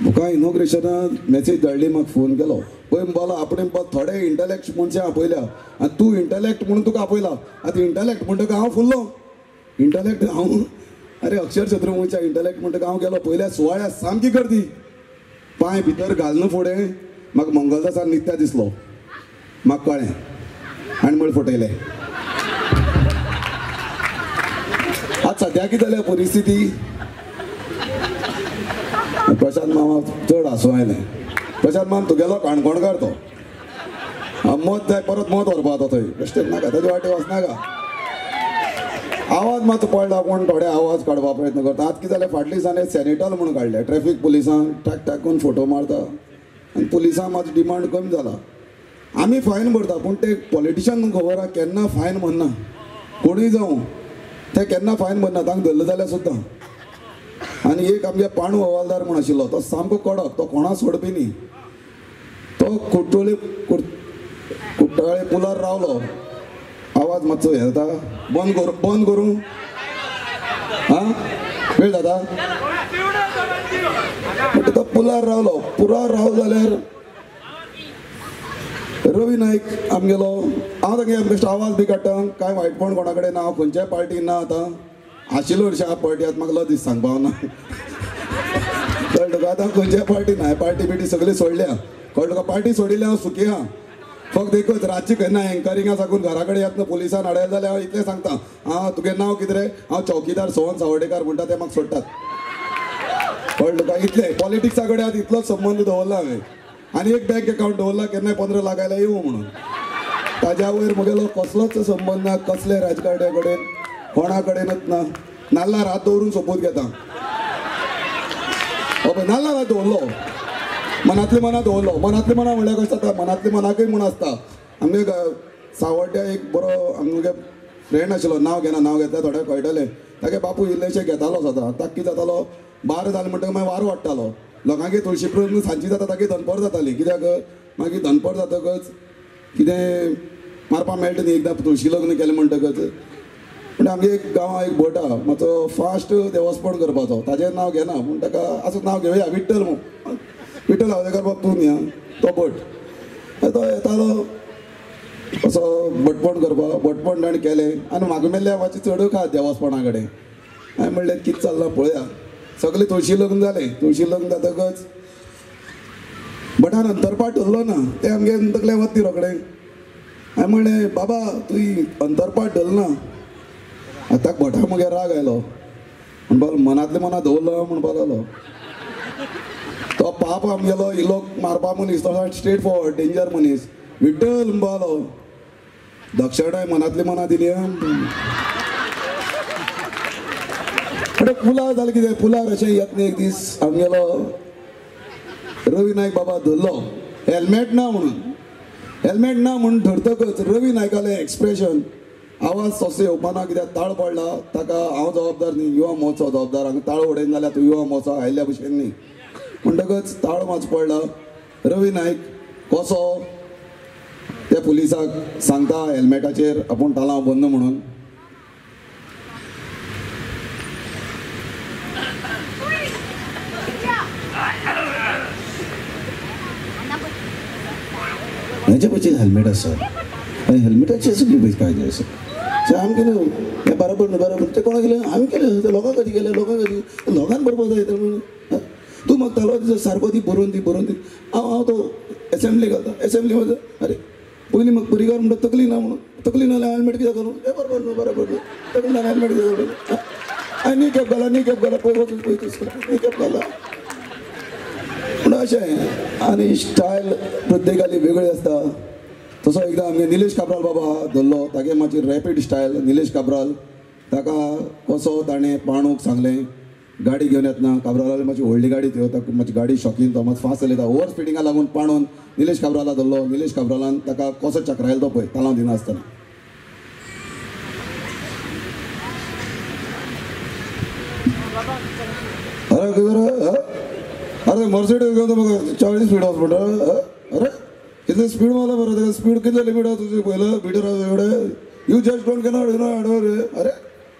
बुका इनॉग्रेशना मॅसेज धाडली, म्हाका फोन केलो. पळय म्हणपालो आपणें थोडे इंटलेक्ट मनशां आपयल्या आनी तूं इंटलेक्ट म्हणून तुका आपयला. आतां इंटलेक्ट म्हणटकच हांव फुल्लो इंटलेक्ट हांव, अरे अक्षर शत्रू मनशां इंटलेक्ट म्हणटकच हांव गेलो. पयल्या सुवाळ्या सामकी गर्दी, पांय भितर घालना फुडें म्हाका मंगलदासान नित्या दिसलो. म्हाका कळ्ळें आनी म्हळें फटयलें. आतां सद्या कितें जाल्या परिस्थिती, प्रशांत मामा चड हांसूं आयलें. प्रशांत माम तुगेलो काणकोणकार तो, मत जाय परत मत व्हरपा तो थंय, बेश्टेच नाका ताजे वाटे वचनाका. आवाज मातसो पडला पूण थोडे आवाज काडपा प्रयत्न करता. आतां कितें जालें, फाटल्या दिसांनी सॅनिटल म्हणून काडलें, ट्रॅफीक पुलिसांक टाक टाकून फोटो मारता आनी पुलिसांक मातसो डिमांड कमी जाला. आमी फायन भरता पूण ते पॉलिटिशन खबर आहा केन्ना फायन भरना, कोणूय जावं ते केन्ना फायन भरना, तांकां धरलें जाल्यार सुद्दां. आनी एक आमगे पांडू हवालदार म्हूण आशिल्लो, तो सामको कडक, तो कोणा सोडपी न्ही. तो कुट्टोळे कुट्टाळे पुलार रावलो. आवाज मातसो हें जाता, बंद करूं, बंद करूं, आं वेळ जाता. म्हणटा तो पुलार रावलो, पुलार रावलो जाल्यार रवी नायक आमगेलो, हांव तांगे बेश्टो आवाज बी काडटा, कांय वायटपण कोणा कडेन ना, हांव खंयच्याय पार्टीन ना. आतां आशिल्लो हरशीं हांव पार्टी, आतां म्हाका लज दीस सांगपा ना, कळ्ळें तुका. आतां खंयच्याय पार्टी ना, पार्टी बिटी सगळी सोडल्या, कळ्ळें तुका. पार्टी सोडिल्ली हांव सुखी आहा. फक्त एकच रातची केन्ना एंकरिंगा साकून घरा कडेन येतना पुलिसान हाडयलें जाल्यार हांव इतलें सांगता, आं तुगे नांव कितें रे, हांव चौकीदार सोहन सावर्डेकार म्हणटा, ते म्हाका सोडटात, कळ्ळें तुका. इतलें पॉलिटिक्सा कडेन आतां इतलोच संबंद दवरला हांवें. आनी एक बँक अकावंट दवरला, केन्नाय 15 लाख आयल्यार येवं म्हणून. ताज्या वयर म्हगेलो कसलोच संबंद ना, कसले राजकारण्या कडेन, कोणा कडेनच ना. नाल्लार हात दवरून सोपूत घेता, हय नाल्लार हात दवरलो, मनांतले मनां दवरलो. मनांतले मनां म्हणल्यार कशें जाता, मनांतले मनाकय म्हूण आसता. आमगे सावड्ड्या एक बरो आमगे फ्रेंड आशिल्लो, नांव घेना, नांव घेतल्यार थोड्यांक कळटलें. तागे बापूय इल्लेशें घेतालो सदां. ताका कितें जातालो, 12 जालें म्हणटकच मागीर वारो वाडटालो. लोकांगे तुळशी पुरून सांजची जाता, तागे दनपार जाताली. कित्याक मागीर दनपार जातकच कितें मारपाक मेळटा न्ही एकदां तुळशी लग्न केलें म्हणटकच. पूण आमगे एक गांवां एक भट आहा, मातसो फास्ट देवस्पण करपाचो, ताजें नांव घेना पूण ताका आसूं नांव घेवया, विठ्ठल म्हूण, विठ्ठल हावदेकार बाब तूं न्ही आं, तो भट. तो येतालो असो भटपण करपाक, भटपण ताणें केलें आनी म्हाका मेल्ल्या मातशें चड खा देवस्पणा कडेन. हांवें म्हणलें कितें चल्लां पळया. सगळें तुळशी लग्न जालें. तुळशी लग्न जातकच भटान अंतरपाट धरलो ना, तें आमगे तकले वता ती रोखडें. हांवें म्हणलें बाबा तुवें अंतरपाट धरलो ना. आतां भटाक मगे राग आयलो, म्हणपाक मनांतले मनां दवरलो म्हणपाक लागलो. तो पाप आमगेलो इलो मारपा मनीस, तो स्ट्रेट फॉरवर्ड डेंजर मनीस. विठ्ठल म्हणपाक लागलो, दक्षिणाय मनांतली मनां दिली. पुलार जालें कितें, पुलार अशें येत न्ही एक दीस आमगेलो रवी नायक बाबा धरलो, हेल्मेट ना म्हणून. हेल्मेट ना म्हणून धरतकच रवी नायकालें एक्सप्रेशन आवाज तसो येवपा ना कित्याक ताळ पडला ताका हांव जबाबदार न्ही, युवा महोत्सव जबाबदार. हांगा ताळ उडयना जाल्यार तूं युवा महोत्सव आयिल्ल्या भशेन न्ही. म्हणटकच ताळ मातसो पडला. रवी नायक कसो त्या पुलिसाक सांगता हेल्मेटाचेर आपूण तालांव बंद म्हणून. हेजे पयशे हेल्मेट आसा आनी हेल्मेटाचे सगळी काळजी आसा. सो आमी केलें हें बरोबर न्हू, बरोबर तें कोणा केलें आमी केलें, तें लोकां खातीर केलें, लोकां खातीर, लोकांक बरोबर जाय म्हणून तूं म्हाका तालो दिसा सारको दी बरोवन दी बरोवन दी. हांव तो एसेंब्ली घालता, एसेंब्ली वता. अरे पयलीं म्हाका परिकार म्हणटा तकली ना म्हणून, तकली ना जाल्यार हेल्मेट कित्याक घालूं? हें बरोबर न्हू, बरोबर न्हू, तकली ना हेल्मेट कित्याक घालूं? हांवें नी कॅप घाला, नी कॅप घाला, पळय वचून पळय तसो नी कॅप घाला. पूण अशें आनी स्टायल प्रत्येकाली वेगळी आसता. तसो एकदां आमगे निलेश काब्राल बाबा धरलो, तागे मातशी रॅपीड स्टायल. निलेश काब्राल ताका कसो ताणें पाणूक सांगलें गाडी घेवन येतना, काब्रालाली मातशी व्हडली गाडी त्यो, ताका मातशी गाडी शॉकीन, तो मातसो फास्ट चलयता, ओवर स्पिडिंगा लागून पाणून निलेश काब्राला धरलो. निलेश काब्रालान ताका कसो चक्रायलो तो पळय तालांव दिनासतना. अरे कितें अरे मर्सिडीज घेवन म्हाका 40 स्पीड वच म्हणटा. अरे कितले स्पीड मारला बरें, ताका स्पीड कितले लिमीट आसा तुजी पयलो मिटर आसा एवढे. You just don't cannot you know. अरे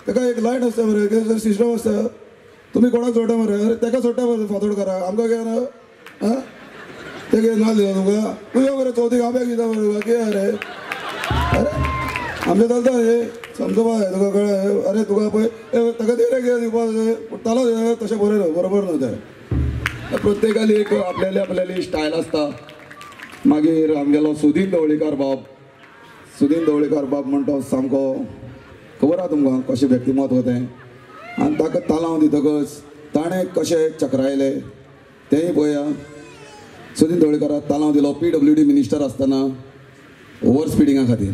ताका एक लायन आसता मरे, कितें सिस्टम आसता. तुमी कोणाक सोडटा मरे? अरे ताका सोडटा मरे फातोडकाराक, आमकां कितें ना. आं तें कितें नाल दिता तुमकां? तूं यो मरे चवथीक आंब्याक दिता मरे तुका कितें. अरे अरे आमचें चलता न्ही समजोपा जाय तुका कळ्ळें. अरे तुका पळय ताका ते कितें दिवपा जाय पूण तालो तशें बरें न्हू, बरोबर न्हू तें. प्रत्येकाली एक आपल्याली आपल्याली स्टायल आसता. मागीर आमगेलो सुदीन ढवळीकार बाब, सुदीन ढवळीकार बाब म्हणटा सामको खबर आहा तुमकां कशें व्यक्तिमत्व तें. आनी ताका तालांव दितकच ताणें कशें चक्रायलें तेंय पळया. सुदीन ढवळीकाराक तालांव दिलो PWD minister आसतना ओवर स्पिडिंगा खातीर.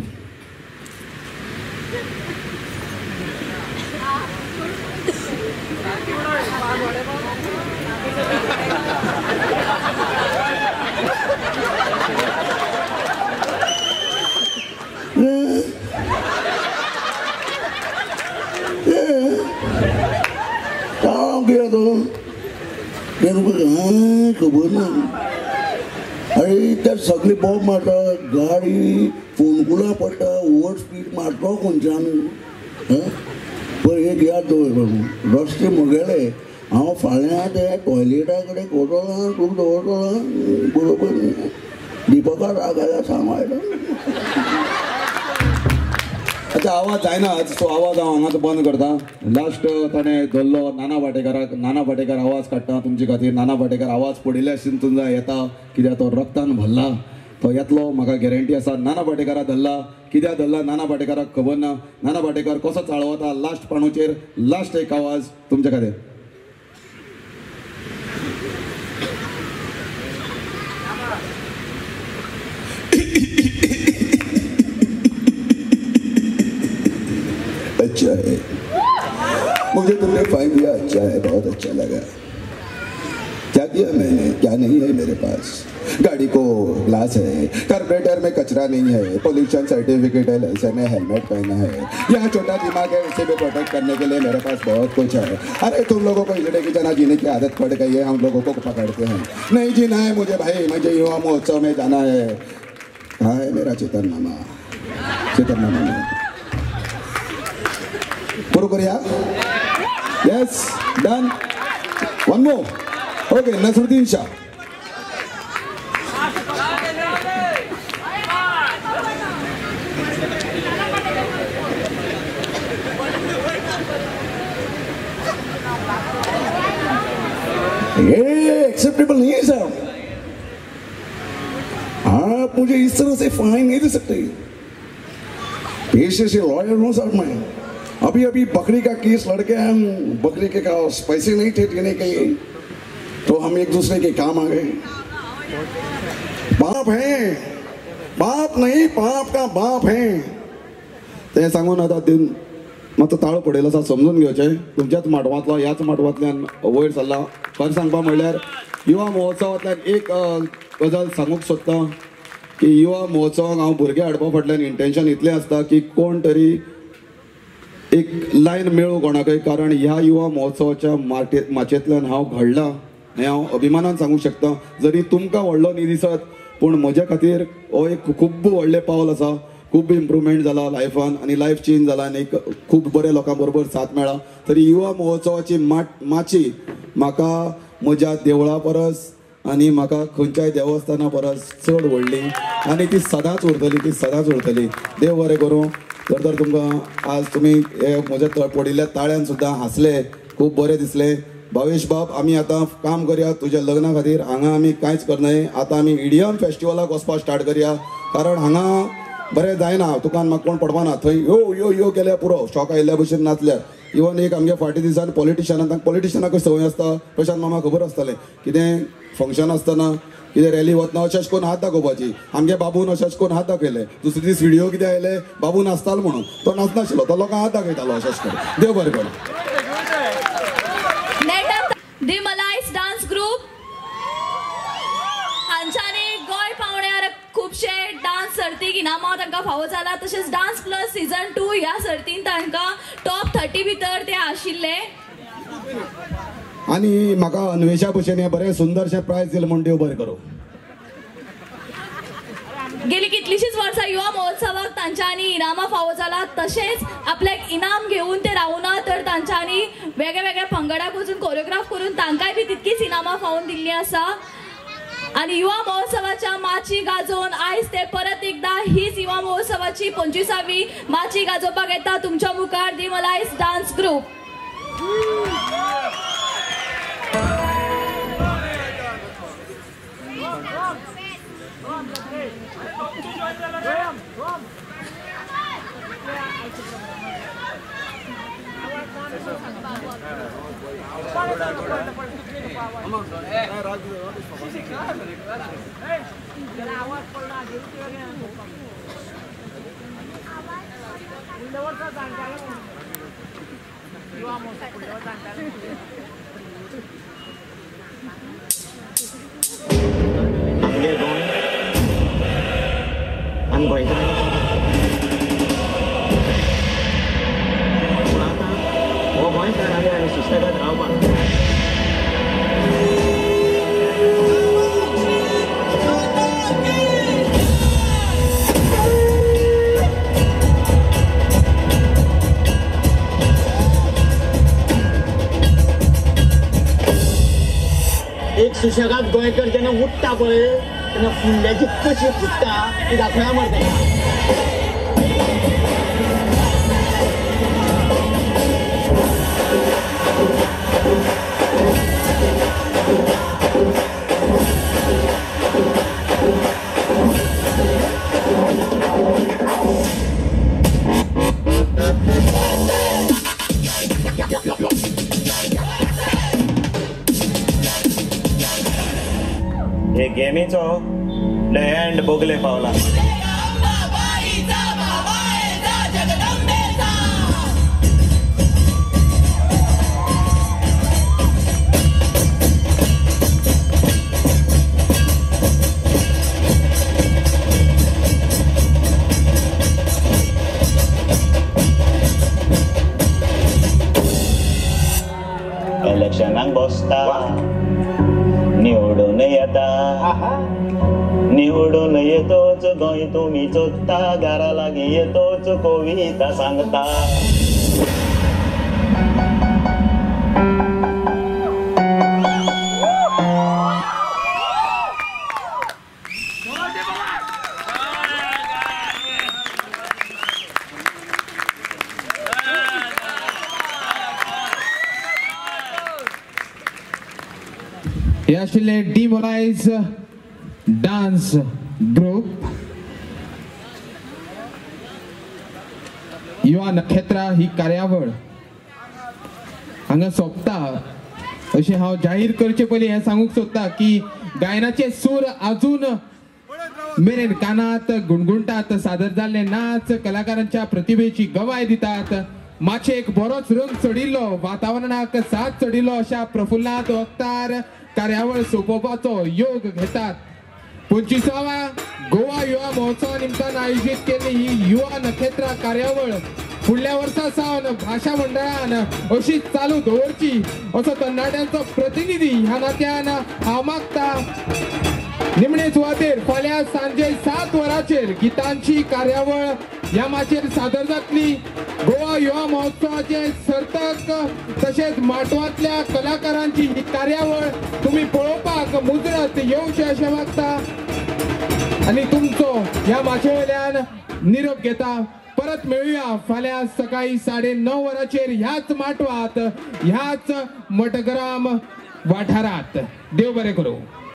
कितें खबर ना. आनी त्या सगळी बॉम्ब मारता, गाडी फोंडकुलां पडटा, ओवर स्पीड मारतो खंयच्यान. पळय एक याद दवर, रस्ते म्हगेले हांव फाल्यां ते टॉयलेटा कडेन वतलो, तूं दवरतलो बरोबर. दिपका राग आयला सांग. अच्छा आवाज जायना, सो आवाज हांव हांगाच बंद करता. लास्ट ताणें धरलो नाना भाटेकाराक. नाना भाटेकार आवाज काडटा तुमचे खातीर. नाना भाटेकार आवाज पडिल्ल्या चिंतून जाय येता कित्याक तो रक्तान भरला, तो येतलो म्हाका गॅरंटी आसा. नाना भाटेकाराक धरला, कित्याक धरला नाना भाटेकाराक खबर ना. नाना भाटेकार कसो चाळवता लास्ट पाणूचेर. लास्ट एक आवाज तुमच्या खातीर. अच्छा है, मुझे तुमने फाइन दिया, अच्छा है, बहुत अच्छा लगा. क्या किया मैंने, क्या नहीं है मेरे पास. गाड़ी को ग्लास है, कार्बोरेटर में कचरा नहीं है, पोल्यूशन सर्टिफिकेट है, लाइसेंस है, हेलमेट पहना है. यहाँ छोटा दिमाग है, उसे भी प्रोटेक्ट करने के लिए मेरे पास बहुत कुछ है. अरे तुम लोगों को इजड़े की जना जीने की आदत पड़ गई है, हम लोगों को पकड़ते हैं. नहीं जीना है मुझे भाई, मुझे युवा महोत्सव में जाना है. कहाँ है मेरा चेतन मामा? चेतन मामा पूरा करिया. Yes done, one more. Okay Nasruddin Shah. ये एक्सेप्टेबल नहीं है साहब, आप मुझे इस तरह से फाइन नहीं दे सकते. पेशे से लॉयर हूँ साहब मैं. अभी अभी बकरी का केस लड़के हम, बकरी के का पैसे नहीं थे देने के लिए, तो हम एक दूसरे के काम आ गए. बाप है, बाप नहीं बाप का बाप है. तें सांगून आतां दिन मातसो ताळो पडिल्लो आसा समजून घेवचें. तुमच्याच माटवांतलो ह्याच माटवांतल्यान वयर सरला. खरें सांगपा म्हणल्यार युवा महोत्सवांतल्यान एक गजाल सांगूंक सोदता. की युवा महोत्सवाक हांव भुरगे हाडपा फाटल्यान इंटेन्शन इतलें आसता की कोण तरी एक लायन मेळूं कोणाकय, कारण ह्या युवा महोत्सवाच्या माचयेंतल्यान हांव घडलां हें हांव अभिमानान सांगूंक शकता. जरी तुमकां व्हडलो न्ही दिसत पूण म्हज्या खातीर हो एक खूब व्हडलें पावल आसा. खूब इम्प्रूवमेंट जाला लायफान आनी लायफ चेंज जाला आनी एक खूब बरे लोकां बरोबर साथ मेळ्ळा. तरी युवा महोत्सवाची माची म्हाका म्हज्या देवळा परस आनी म्हाका खंयच्याय देवस्थाना परस चड व्हडली आनी ती सदांच उरतली, ती सदांच उरतली. देव बरें करूं. तर तर तुमकां आज तुमी हे म्हज्या पडिल्ल्या ताळ्यान सुद्दां हांसले, खूब बरें दिसलें. भावेश बाब, आमी आतां काम करया तुज्या लग्ना खातीर. हांगा आमी कांयच करनाय, आतां आमी इडियम फेस्टिवलाक वचपाक स्टार्ट करया, कारण हांगा बरें जायना, तुका म्हाका कोण पडपाना. थंय यो यो यो केल्यार पुरो, शॉक आयिल्ल्या भशेन नाचल्यार. इवन एक आमगे फाटीं दिसान पॉलिटिशनाक, तांकां पॉलिटिशनाक संवय आसता, प्रशांत मामा खबर आसतलें, कितें फंक्शन आसतना कितें रॅली वतना अशेंच करून हात दाखोवपाची. आमगे बाबून अशेंच करून हात दाखयले, दुसरे दीस व्हिडियो कितें आयले, बाबू नाचतालो म्हणून. तो नाचनाशिल्लो, तो लोकांक हात दाखयतालो अशेंच करून. देव बरें करूं. दी मलायस डान्स ग्रुप हांच्यानी गोंय पावण्यार खुबशे डान्स सर्तीक इनामां तांकां फावो जाला. तशेंच डान्स प्लस सीजन 2 ह्या सर्तीन तांकां टॉप 30 भितर ते आशिल्ले. आनी म्हाका अन्वेषा भशेन हें बरें सुंदरशें प्रायज दिलें म्हूण देव बरें करूं. गेली कितलीशीच वर्सां युवा महोत्सवाक तांच्यांनी इनामां फावो जाला. तशेंच आपल्याक इनाम घेवन ते रावना तर तांच्यांनी वेगळे वेगळे पंगडाक वचून कोरियोग्राफ करून तांकांय बी तितकीच इनामां फावोन दिल्लीं आसा. आनी युवा महोत्सवाच्या माची गाजोवन आयज ते परत एकदा हीच युवा महोत्सवाची 25वी माची गाजोवपाक येता तुमच्या मुखार दी मलायस डान्स ग्रुप. आमगे गोंय आमी गोंयकारांनी पूण आतां हो गोंयकार आनी सुसेगाद रावपाक. एक सुशेगाद गोंयकर जेन्ना उठ्ठा पळय तेन्ना फुडल्याची कशी फुट्टा ती दाखोवया मरे ताका. हे गेमीचो एंड बोगले पावला. इलेक्शनाक बसता, निवडून येता, निवडून येतोच गोंय तुमी चोत्ता, घरा लागीं येतोच कविता सांगता. हे आशिल्ले डिमोलायज डान्स ग्रुप. युवा नखेत्रा ही कार्यावळ हांगा सोंपता अशें हांव जाहीर करचे पयलीं हें सांगूंक सोदता की गायनाचे सूर अजून मेरेन कानात गुणगुणटात. सादर जाल्ले नाच कलाकारांच्या प्रतिभेची गवाय दितात. माचयेक बरोच रंग चडिल्लो, वातावरणाक साथ चडिल्लो अशा प्रफुल्लांत वक्तार कार्यावळ सोंपोवपाचो योग घेतात. 25व्या गोवा युवा महोत्सवा निमतान आयोजीत केल्ली ही युवा नखेत्रा कार्यावळ फुडल्या वर्सा सावन भाशा मंडळान अशीच चालू दवरची असो तरणाट्यांचो प्रतिनिधी ह्या नात्यान हांव मागता. निमणे सुवातेर फाल्यां सांजे 7 वरांचेर गितांची कार्यावळ ह्या माचयेर सादर जातली. गोवा युवा महोत्सवाचे सर्तक तशेंच माटवांतल्या कलाकारांची ही कार्यावळ तुमी पळोवपाक मुजरत येवचें अशें मागता आनी तुमचो ह्या माचये वयल्यान निरोप घेता. परत मेळुया फाल्यां सकाळी 9:30 वरांचेर ह्याच माटवांत, ह्याच मटग्राम वाठारांत. देव बरें करूं.